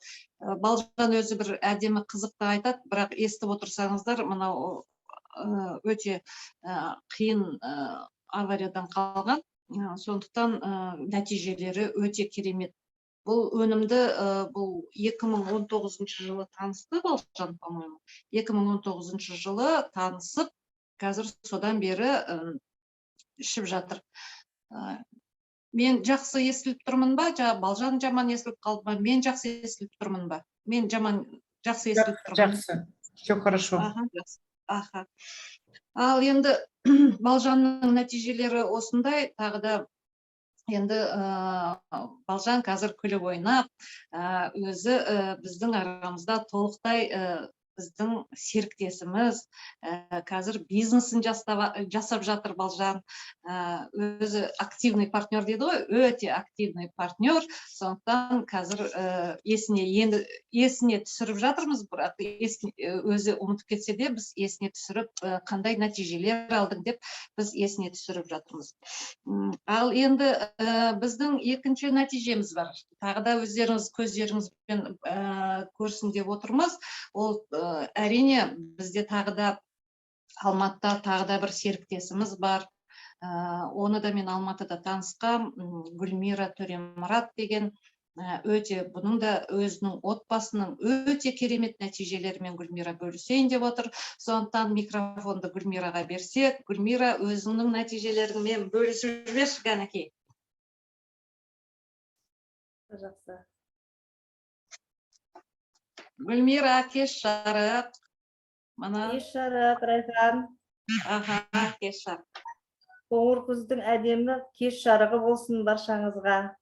Балжан өзі бір әдемі қызықты айтады, бірақ естіп отырсаңыздар, мынау өте қиын авариядан қалған. Сондықтан нәтижелері өте керемет. Бұл өнімді бұл 2019 жылы танысты Балжан, по-моему. 2019 жылы танысып, қазір содан бері ішіп жатыр. Мен жақсы естіліп тұрмын ба? Жаңа Балжан жаман естіліп қалды ма? Мен жақсы естіліп тұрмын ба? Мен жаман жақсы естіліп тұрмын. Жақсы. Все хорошо. Аха, жақсы. Аха. Ал енді Балжанның нәтижелері осындай. Тағы да енді Балжан қазір күліп ойнап, өзі біздің арамызда толықтай Біздің серіктесіміз, қазір бизнесін жасап жатыр Балжан. Өзі активный партнер дейді ғой, өте активный партнер. Сондықтан қазір есіне, енді есіне түсіріп жатырмыз, бірақ өзі ұмытып кетсе де, біз есіне түсіріп, қандай нәтижелер алдың деп біз есіне түсіріп жатырмыз. Ал енді біздің екінші нәтижеміз бар. Тағы да өздеріңіз көздеріңізбен көрсін деп отырмыз. Ол әрине, бізде тағы да Алматыда тағы да бір серіктесіміз бар. Оны да мен Алматыда танысқам, Гүлмира Төремұрат деген. Өте бұның да өзінің отбасының өте керемет нәтижелерімен Гүлмира бөлісейін деп отыр. Сондықтан микрофонды Гүлмираға берсек, Гүлмира, өзіңнің нәтижелеріңмен бөлісіп жіберші, кәнекей. Жақсы. Гүлмира, кеш жарық мына. Кеш жарық, Райхан. Аха, кеш жарық. Қоңыр күздің әдемі кеш жарығы болсын баршаңызға.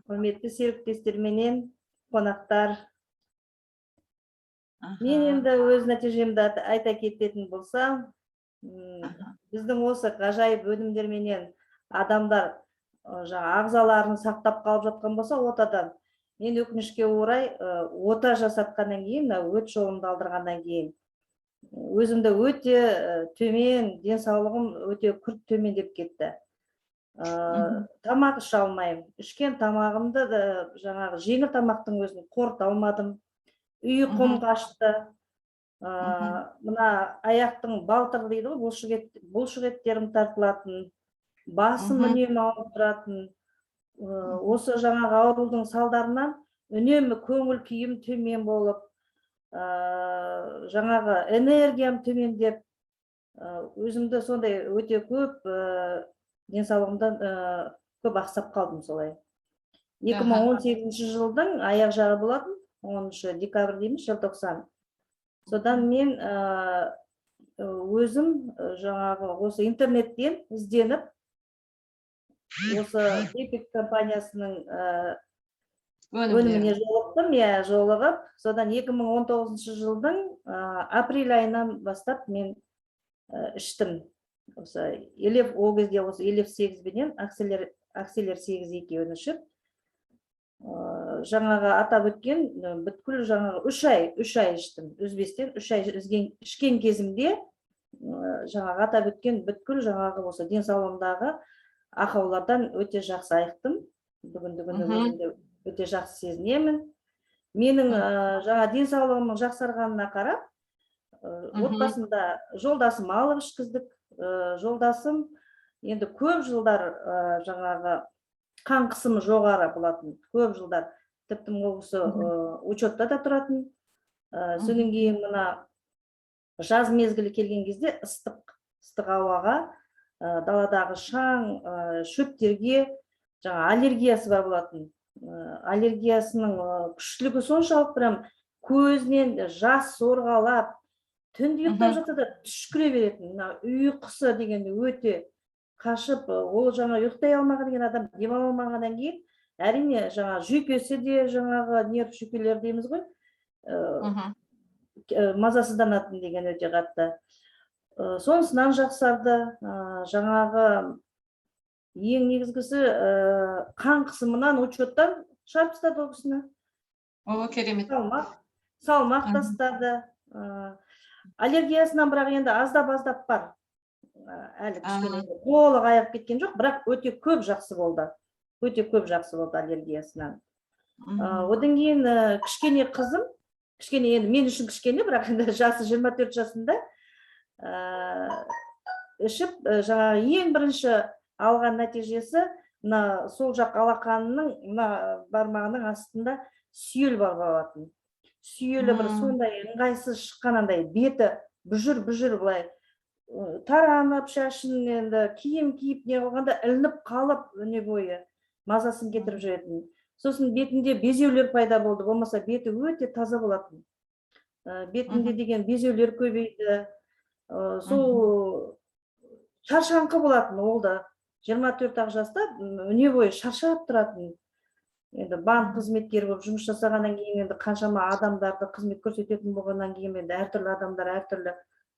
Құрметті серіктестер менен қонақтар. Мен енді өз нәтижемді айта кететін болсам, біздің осы ғажайып өнімдерменен адамдар жаңа ағзаларын сақтап қалып жатқан болса отадан, мен өкінішке орай ота жасатқаннан кейін, мына өт жолымды алдырғаннан кейін өзімді өте төмен, денсаулығым өте күрт төмендеп кетті. Тамақ іше алмаймын, ішкен тамағымды да, жаңағы жеңіл тамақтың өзін қорыта алмадым, ұйқым қашты. Мына аяқтың балтыр дейді ғой, бұлшық еттерім тартылатын, басым үнемі ауырып тұратын. Осы жаңағы аурудың салдарынан үнемі көңіл күйім төмен болып, жаңағы энергиям төмендеп, өзімді сондай өте көп денсаулығымдан көп ақсап қалдым солай. 2018 жылдың аяқ жағы болатын, 10 декабрь дейміз, желтоқсан. Содан мен өзім жаңағы осы интернеттен ізденіп, осы Бепик компаниясының өніміне жолықтым, иә, жолығып, содан 2019 жылдың апрель айынан бастап мен іштім. Осы Элев, ол кезде осы Элев 8 бенен Акселер 8 екеуін ішіп, жаңағы атап өткен бүткіл жаңағы 3 ай іштім, үзбестен 3 ай ішкен кезімде жаңағы атап өткен бүткіл жаңағы осы денсаулығымдағы ақаулардан өте жақсы айықтым. Бүгінгі күні өзімді өте жақсы сезінемін. Менің жаңа денсаулығымның жақсарғанына қарап, отбасымда жолдасым алып ішкіздік. Жолдасым енді көп жылдар жаңағы қан қысымы жоғары болатын, көп жылдар, тіпті ол кісі учетта да тұратын. Содан кейін мына жаз мезгілі келген кезде ыстық ыстық ауаға, даладағы шаң, шөптерге жаңа аллергиясы бар болатын. Аллергиясының күштілігі соншалық, прям көзінен жас сорғалап, түнде ұйықтап жатса да түшкіре беретін. Мына ұйқысы деген өте қашып, ол жаңа ұйықтай алмаған деген адам демала алмағаннан кейін, әрине, жаңа жүйкесі де, жаңағы нерв жүйкелері дейміз ғой, мазасызданатын деген өте қатты. Сонысынан жақсарды. Жаңағы ең негізгісі, қан қысымынан учеттан шығарып тастады ол кісіні. О, керемет. Салмақ тастады. Аллергиясынан бірақ енді аздап аздап бар. Әлі кішкене толық айығып кеткен жоқ, бірақ өте көп жақсы болды, өте көп жақсы болды аллергиясынан. Одан кейін кішкене қызым, кішкене енді мен үшін кішкене, бірақ енді жасы 24 жасында, ішіп, жаңағы ең бірінші алған нәтижесі мына сол жақ алақанының мына бармағының астында сүйел бар болатын. Сүйелі бір сондай ыңғайсыз шыққан, андай беті бүжір бүжір былай таранып, шашын енді киім киіп не қылғанда ілініп қалып, өне бойы мазасын кетіріп жүретін. Сосын бетінде безеулер пайда болды, болмаса беті өте таза болатын. Бетінде деген безеулер көбейді. Сол шаршаңқы болатын, ол да 24 ақ жаста, өне бойы шаршап тұратын. Енді банк қызметкері болып жұмыс жасағаннан кейін, енді қаншама адамдарды қызмет көрсететін болғаннан кейін, енді әртүрлі адамдар, әртүрлі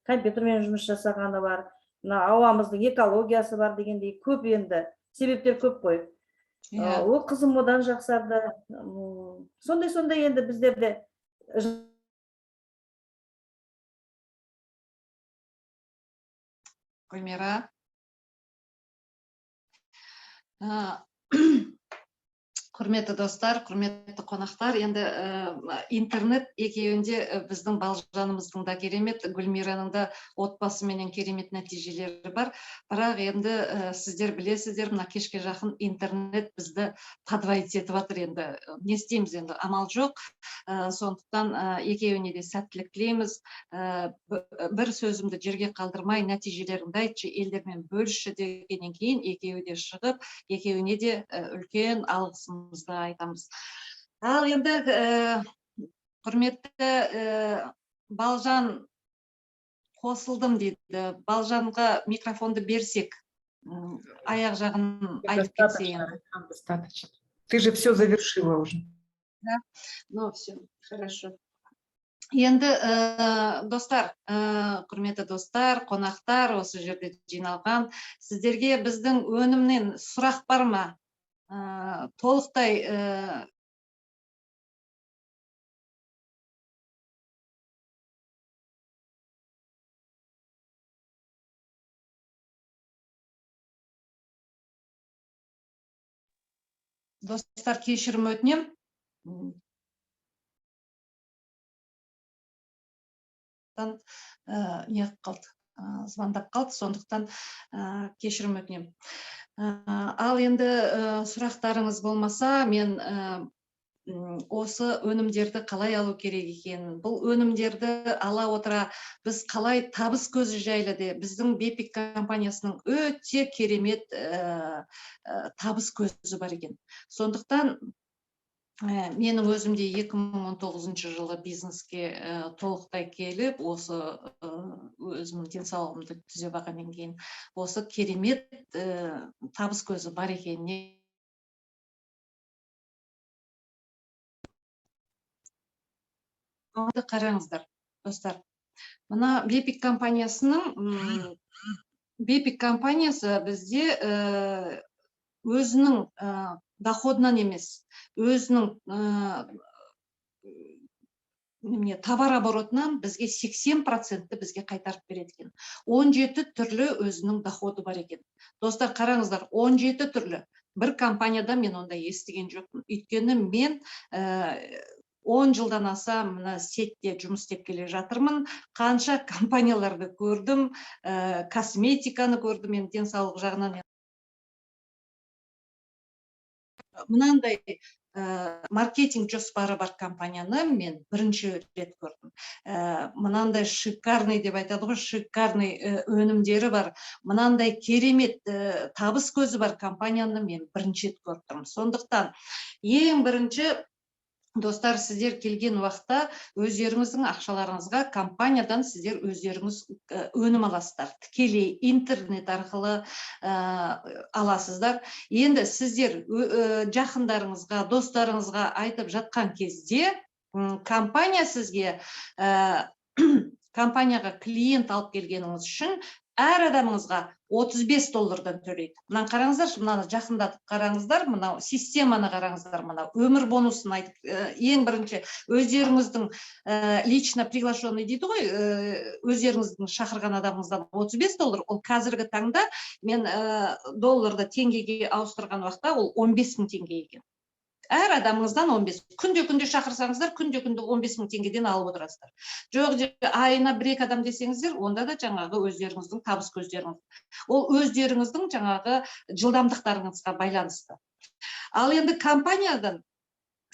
компьютермен жұмыс жасағаны бар, мына ауамыздың экологиясы бар дегендей, көп енді себептер көп қой. Ол қызым одан жақсарды. Сондай сондай енді біздерде. Гүлмира. Құрметті достар, құрметті қонақтар, енді интернет екеуінде біздің Балжанымыздың да керемет, Гүлмираның да отбасыменен керемет нәтижелері бар. Бірақ енді сіздер білесіздер, мына кешке жақын интернет бізді подводить етіп жатыр енді. Не істейміз енді, амал жоқ. Сондықтан екеуіне де сәттілік тілейміз. Бір сөзімді жерге қалдырмай, нәтижелеріңді айтшы, елдермен бөлісші дегеннен кейін екеуі де шығып, екеуіне де үлкен алғысымызды айтамыз. Ал енді құрметті Балжан қосылдым дейді. Балжанға микрофонды берсек, аяқ жағын айтып кетсе енді. Достаточно. Ты же все завершила уже. Да? Ну, все, хорошо. Енді достар, құрметті достар, қонақтар, осы жерде жиналған, сіздерге біздің өнімнен сұрақ бар ма? Толықтай достар, кешірім өтінемін. Не қалды, звондап қалды, сондықтан кешірім өтінемін. Ал енді сұрақтарыңыз болмаса, мен осы өнімдерді қалай алу керек екенін, бұл өнімдерді ала отыра біз қалай табыс көзі жайлы де, біздің Бепик компаниясының өте керемет табыс көзі бар екен. Сондықтан менің өзім де 2019 жылы бизнеске толықтай келіп, осы өзімнің денсаулығымды түзеп алғаннан кейін осы керемет табыс көзі бар екеніне қараңыздар, достар. Мына Бепик компаниясының, Бепик компаниясы бізде өзінің доходынан емес, өзінің немене, товар оборотынан бізге 80%-ті бізге қайтарып береді екен. 17 түрлі өзінің доходы бар екен. Достар, қараңыздар, 17 түрлі. Бір компанияда мен ондай естіген жоқпын. Өйткені мен 10 жылдан аса мына сетте жұмыс істеп келе жатырмын. Қанша компанияларды көрдім, косметиканы көрдім, мен денсаулық жағынан. Мынандай маркетинг жоспары бар компанияны мен бірінші рет көрдім. Мынандай шикарный деп айтады ғой, шикарный өнімдері бар, мынандай керемет табыс көзі бар компанияны мен бірінші рет көріп тұрмын. Сондықтан ең бірінші, достар, сіздер келген уақытта өздеріңіздің ақшаларыңызға компаниядан сіздер өздеріңіз өнім аласыздар. Тікелей интернет арқылы аласыздар. Енді сіздер жақындарыңызға, достарыңызға айтып жатқан кезде, компания сізге, компанияға клиент алып келгеніңіз үшін әр адамыңызға 35 доллардан төлейді. Мынаны қараңыздаршы, мынаны жақындатып қараңыздар, мынау системаны қараңыздар, мынау өмір бонусын айтып, ең бірінші өздеріңіздің лично приглашенный дейді ғой, өздеріңіздің шақырған адамыңыздан 35 доллар, ол қазіргі таңда мен долларды теңгеге ауыстырған уақытта ол 15 мың теңге екен. Әр адамыңыздан 15. Күнде-күнде шақырсаңыздар, күнде-күнде 15 мың теңгеден алып отырасыздар. Жоқ, айына бір-екі адам десеңіздер, онда да жаңағы өздеріңіздің табыс көздеріңіз. Ол өздеріңіздің жаңағы жылдамдықтарыңызға байланысты. Ал енді компаниядан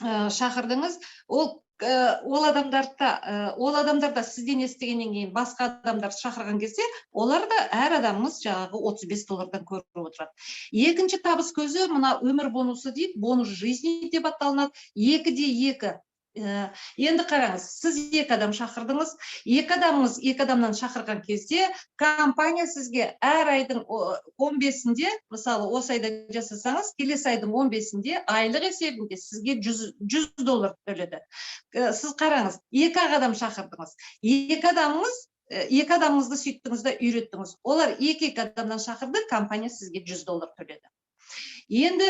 шақырдыңыз, ол адамдарда сізден естігеннен кейін басқа адамдар шақырған кезде, олар да әр адамыңыз жаңағы 35 доллардан көріп отырады. Екінші табыс көзі мына өмір бонусы дейді, бонус жизни деп аталынады. Екі де екі. Енді қараңыз, сіз екі адам шақырдыңыз. Екі адамыңыз екі адамнан шақырған кезде компания сізге әр айдың 15-інде, мысалы, осы айда жасасаңыз, келесі айдың 15-інде айлық есебінде сізге 100 доллар төледі. Сіз қараңыз, екі ақ адам шақырдыңыз. Екі адамыңыз, екі адамыңызды сөйттіңіз да үйреттіңіз. Олар екі екі адамнан шақырды, компания сізге 100 доллар төледі. Енді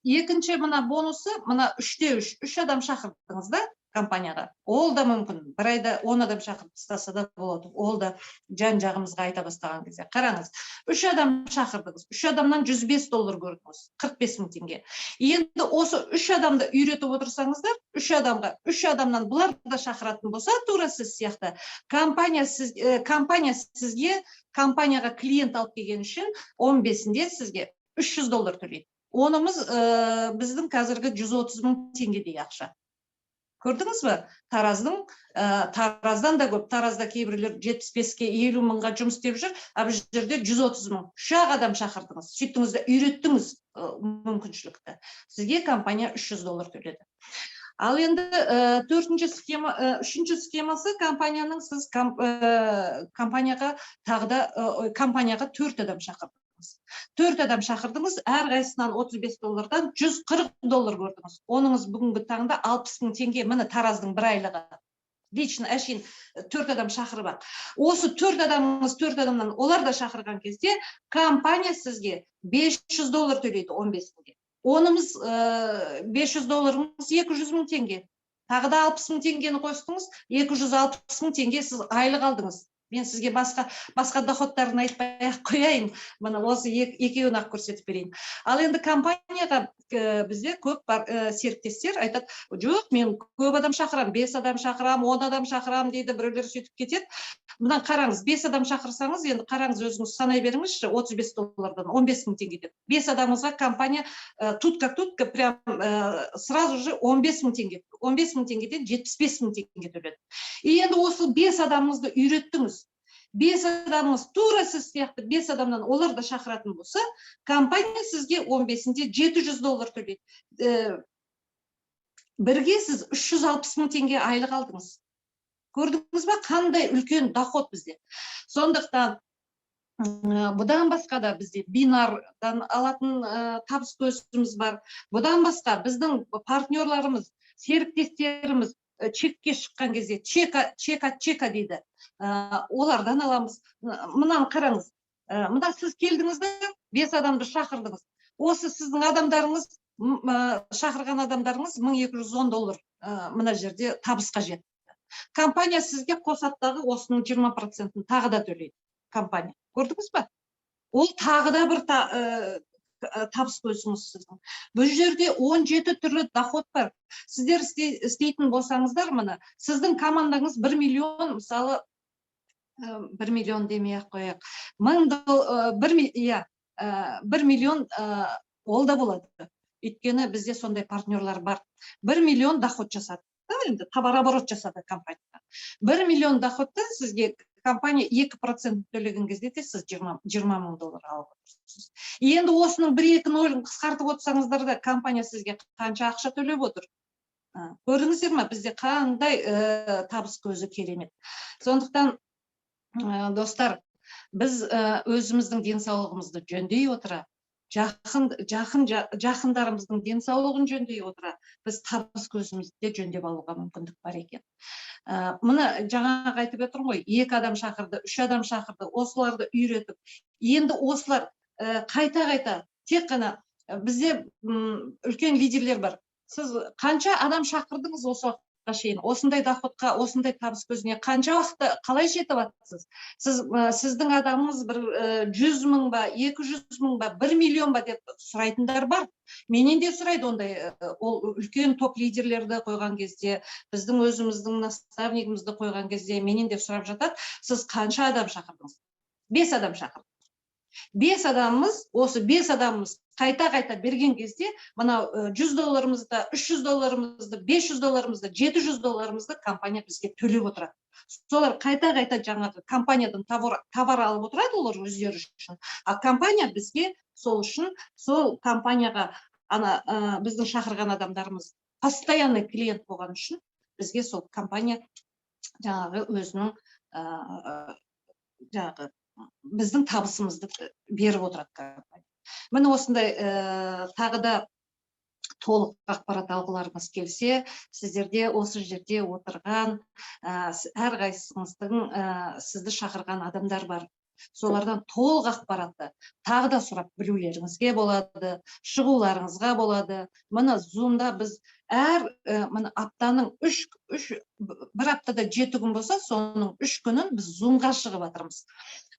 екінші мына бонусы, мына үште үш, үш адам шақырдыңыз да компанияға. Ол да мүмкін, бір айда 10 адам шақырып тастаса да болады. Ол да жан жағымызға айта бастаған кезде. Қараңыз, үш адам шақырдыңыз, үш адамнан 105 доллар көрдіңіз, 45 мың теңге. Енді осы үш адамды үйретіп отырсаңыздар, үш адамға, үш адамнан бұлар да шақыратын болса, тура сіз сияқты, компания сізге, компанияға клиент алып келген үшін 15-інде сізге 300 доллар төлейді. Онымыз біздің қазіргі 130 мың теңгедей ақша. Көрдіңіз бе? Тараздан да көп. Таразда кейбіреулер 75-ке, 50 мыңға жұмыс істеп жүр, а бұл жерде 130 мың. Үш ақ адам шақырдыңыз, сөйттіңіз де үйреттіңіз мүмкіншілікті. Сізге компания 300 доллар төледі. Ал енді төртінші схема, үшінші схемасы компанияның: сіз компанияға тағы да компанияға төрт адам шақырдыңыз. Төрт адам шақырдыңыз, әрқайсысынан 35 доллардан 140 доллар көрдіңіз. Оныңыз бүгінгі таңда 60 мың теңге, міне, Тараздың бір айлығы. Лично әшейін төрт адам шақырып ақ. Осы төрт адамыңыз төрт адамнан олар да шақырған кезде компания сізге 500 доллар төлейді 15 мыңге. Онымыз 500 долларыңыз 200 мың теңге. Тағы да 60 мың теңгені қостыңыз, 260 мың теңге сіз айлық алдыңыз. Мен сізге басқа доходтарын айтпай ақ қояйын, мына осы екеуін ақ көрсетіп берейін. Ал енді компанияға бізде көп бар, серіктестер айтады: «Жоқ, мен көп адам шақырамын, бес адам шақырамын, 10 адам шақырамын», – дейді біреулер, сөйтіп кетеді. Мына қараңыз, бес адам шақырсаңыз, енді қараңыз, өзіңіз санай беріңізші, 35 доллардан 15 мың теңге деп. Бес адамыңызға компания тут как тут прям сразу же 15 мың теңге, 15 мың теңгеден 75 мың теңге төледі. И енді осы бес адамыңызды үйреттіңіз, бес адамыңыз тура сіз сияқты бес адамнан олар да шақыратын болса, компания сізге 15-інде 700 доллар төлейді. Бірге сіз 360 мың теңге айлық алдыңыз. Көрдіңіз ба, қандай үлкен доход бізде? Сондықтан бұдан басқа да бізде бинардан алатын табыс көзіміз бар. Бұдан басқа біздің партнерларымыз, серіктестеріміз чекке шыққан кезде, чека, чека, чека дейді, олардан аламыз. Мынаны қараңыз, мына сіз келдіңіз да, бес адамды шақырдыңыз. Осы сіздің адамдарыңыз, шақырған адамдарыңыз 1210 доллар мына жерде табысқа жетті. Компания сізге қосады дағы, осының 20%-ін тағы да төлейді компания. Көрдіңіз ба, ол тағы да бір табыс көзіңіз сіздің. Бұл жерде 17 түрлі доход бар. Сіздер істейтін болсаңыздар, міне, сіздің командаңыз 1 миллион, мысалы, 1 миллион демей ақ қояйық, мың, бір, иә, 1 миллион, ол да болады, өйткені бізде сондай партнерлар бар. 1 миллион доход жасады да, енді товарооборот жасады компания. 1 миллион доходты сізге компания 2% төлеген кезде де сіз 20 мың доллар алып отырсыз. Енді осының бір екі нөлін қысқартып отырсаңыздар да, компания сізге қанша ақша төлеп отыр? Көрдіңіздер ма, бізде қандай табыс көзі керемет? Сондықтан, достар, біз өзіміздің денсаулығымызды жөндей отыра, жақындарымыздың денсаулығын жөндей отыра, біз табыс көзімізді де жөндеп алуға мүмкіндік бар екен. Мына жаңағы айтып отырмын ғой, екі адам шақырды, үш адам шақырды, осыларды үйретіп, енді осылар қайта қайта тек қана бізде үлкен лидерлер бар. Сіз қанша адам шақырдыңыз осы уақытқа шейін? Осындай доходқа, осындай табыс көзіне қанша уақытта қалай жетіп жатсыз? Сіз, сіздің адамыңыз бір 100 мың ба, 200 мың ба, 1 миллион ба деп сұрайтындар бар. Менен де сұрайды ондай. Ол үлкен топ лидерлерді қойған кезде, біздің өзіміздің наставнигімізді қойған кезде менен де сұрап жатады: «Сіз қанша адам шақырдыңыз?» Бес адам шақырдым. Бес адамымыз, осы бес адамымыз қайта қайта берген кезде мынау 100 долларымызды, 300 долларымызды, 500 долларымызды, 700 долларымызды компания бізге төлеп отырады. Солар қайта қайта жаңағы компаниядан товар алып отырады олар өздері үшін, а компания бізге сол үшін, сол компанияға ана біздің шақырған адамдарымыз. Постоянный клиент болған үшін бізге сол компания жаңағы өзінің жаңағы біздің табысымызды беріп отырады компания. Міне, осындай тағы да толық ақпарат алғыларыңыз келсе, сіздерде осы жерде отырған әрқайсыңыздың сізді шақырған адамдар бар, солардан толық ақпаратты тағы да сұрап білулеріңізге болады, шығуларыңызға болады. Міне, Зумда біз әр міне, аптаның үш, бір аптада 7 күн болса, соның 3 күнін біз Зумға шығып жатырмыз.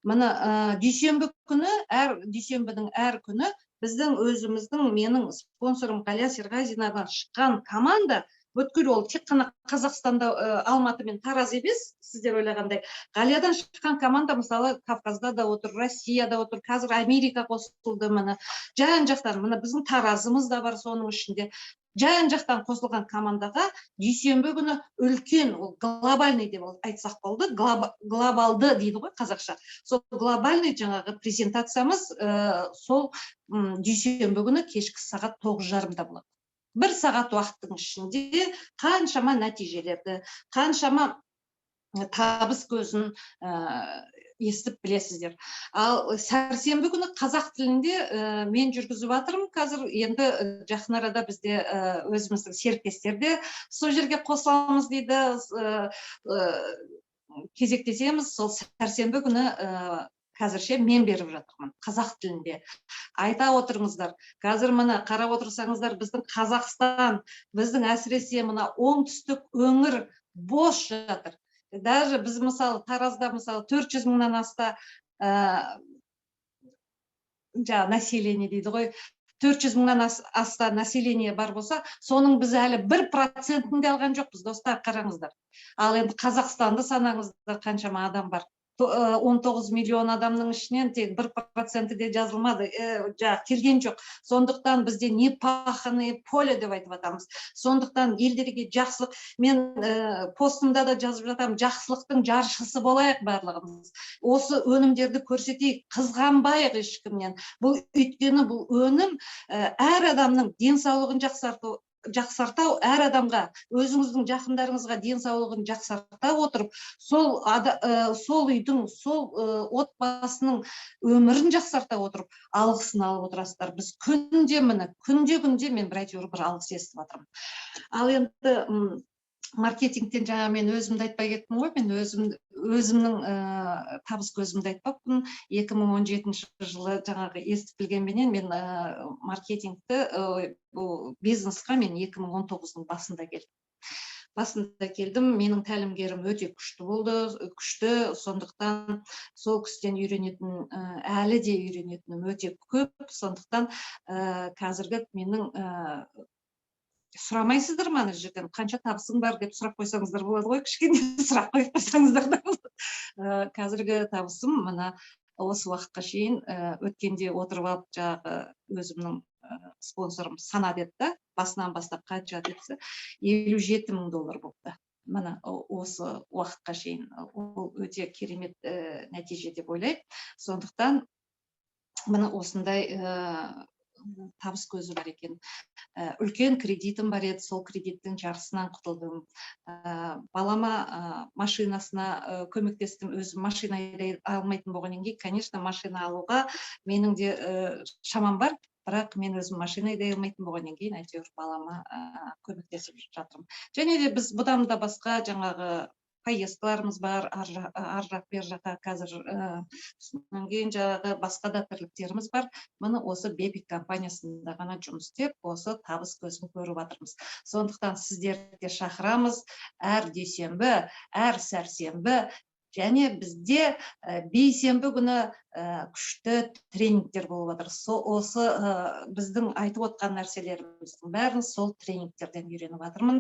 Міне, дүйсенбі күні, әр дүйсенбінің әр күні біздің өзіміздің, менің спонсорым Ғалия Серғазинадан шыққан команда бүткіл, ол тек қана Қазақстанда Алматы мен Тараз емес, сіздер ойлағандай. Ғалиядан шыққан команда, мысалы, Кавказда да отыр, Россияда отыр, қазір Америка қосылды. Міне, жан жақтан, міне, біздің Таразымыз да бар соның ішінде. Жан жақтан қосылған командаға дүйсенбі күні үлкен, ол глобальный деп айтсақ болды, глобалды дейді ғой қазақша, сол глобальный жаңағы презентациямыз сол дүйсенбі күні кешкі сағат 9:30-да болады. Бір сағат уақыттың ішінде қаншама нәтижелерді, қаншама табыс көзін естіп білесіздер. Ал сәрсенбі күні қазақ тілінде мен жүргізіп жатырмын қазір. Енді жақын арада бізде өзіміздің серіктестер де сол жерге қосыламыз дейді, кезектесеміз. Сол сәрсенбі күні қазірше мен беріп жатырмын қазақ тілінде. Айта отырыңыздар. Қазір, міне, қарап отырсаңыздар, біздің Қазақстан, біздің әсіресе мына оңтүстік өңір бос жатыр. Даже біз, мысалы, Таразда, мысалы, 400 мыңнан аста жаңағы население дейді ғой, 400 мыңнан аста население бар болса, соның біз әлі 1%-ін де алған жоқпыз, достар, қараңыздар. Ал енді Қазақстанды санаңыздар, қаншама адам бар. 19 миллион адамның ішінен тек 1%-і де жазылмады, жаңағы келген жоқ. Сондықтан бізде непаханное поле деп айтып жатамыз. Сондықтан елдерге жақсылық, мен постымда да жазып жатамын, жақсылықтың жаршысы болайық барлығымыз. Осы өнімдерді көрсетейік, қызғанбайық ешкімнен. Бұл, өйткені бұл өнім әр адамның денсаулығын жақсартау, әр адамға, өзіңіздің жақындарыңызға денсаулығын жақсарта отырып, сол үйдің, сол отбасының өмірін жақсарта отырып, алғысын алып отырасыздар. Біз күнде, міне, күнде мен бір, әйтеуір, бір алғыс естіп жатырмын. Ал енді маркетингтен жаңа мен өзімді айтпай кеттім ғой, мен өзімнің табыс көзімді айтпаппын. 2017 жылы жаңағы естіп білгенменен, мен маркетингті, бұл бизнесқа мен 2019-дың басында келдім, басында келдім. Менің тәлімгерім өте күшті болды, күшті. Сондықтан сол кісіден үйренетін, әлі де үйренетінім өте көп. Сондықтан қазіргі менің сұрамайсыздар ма, ана жерден қанша табысың бар деп сұрақ қойсаңыздар болады ғой, кішкене сұрақ қойып қойсаңыздар да болады. Қазіргі табысым, мына осы уақытқа шейін, өткенде отырып алып жаңағы өзімнің спонсорым сана деді да, басынан бастап қанша депсе, 57 000 доллар болыпты. Міне, осы уақытқа шейін ол өте керемет нәтиже деп ойлаймын. Сондықтан, міне, осындай табыс көзі бар екен. Үлкен кредитім бар еді, сол кредиттің жартысынан құтылдым. Балама машинасына көмектестім. Өзім машина айдай алмайтын болғаннан кейін, конечно, машина алуға менің де шамам бар, бірақ мен өзім машина айдай алмайтын болғаннан кейін, әйтеуір балама көмектесіп жатырмын. Және де біз бұдан да басқа жаңағы поездкаларымыз бар ар жақ, бер жаққа қазір, содан кейін жаңағы басқа да тірліктеріміз бар. Міне, осы Бепик компаниясында ғана жұмыс істеп, осы табыс көзін көріп жатырмыз. Сондықтан сіздерді де шақырамыз әр дүйсенбі, әр сәрсенбі және бізде бейсенбі күні күшті тренингтер болып жатыр. Осы біздің айтып отқан нәрселеріміздің бәрін сол тренингтерден үйреніп жатырмын.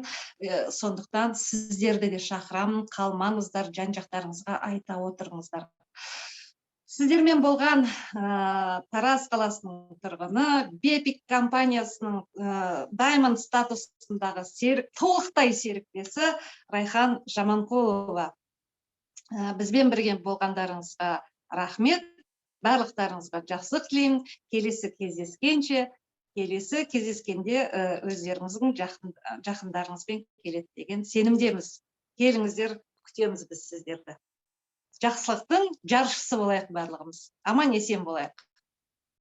Сондықтан сіздерді де шақырамын, қалмаңыздар, жан жақтарыңызға айта отырыңыздар. Сіздермен болған Тараз қаласының тұрғыны, Бепик компаниясының Diamond статусындағы серік, толықтай серіктесі Райхан Жаманқұлова. Бізбен бірге болғандарыңызға рахмет, барлықтарыңызға жақсылық тілеймін. Келесі кездескенше. Келесі кездескенде өздеріңіздің жақындарыңызбен келеді деген сенімдеміз. Келіңіздер, күтеміз біз сіздерді. Жақсылықтың жаршысы болайық барлығымыз. Аман есен болайық.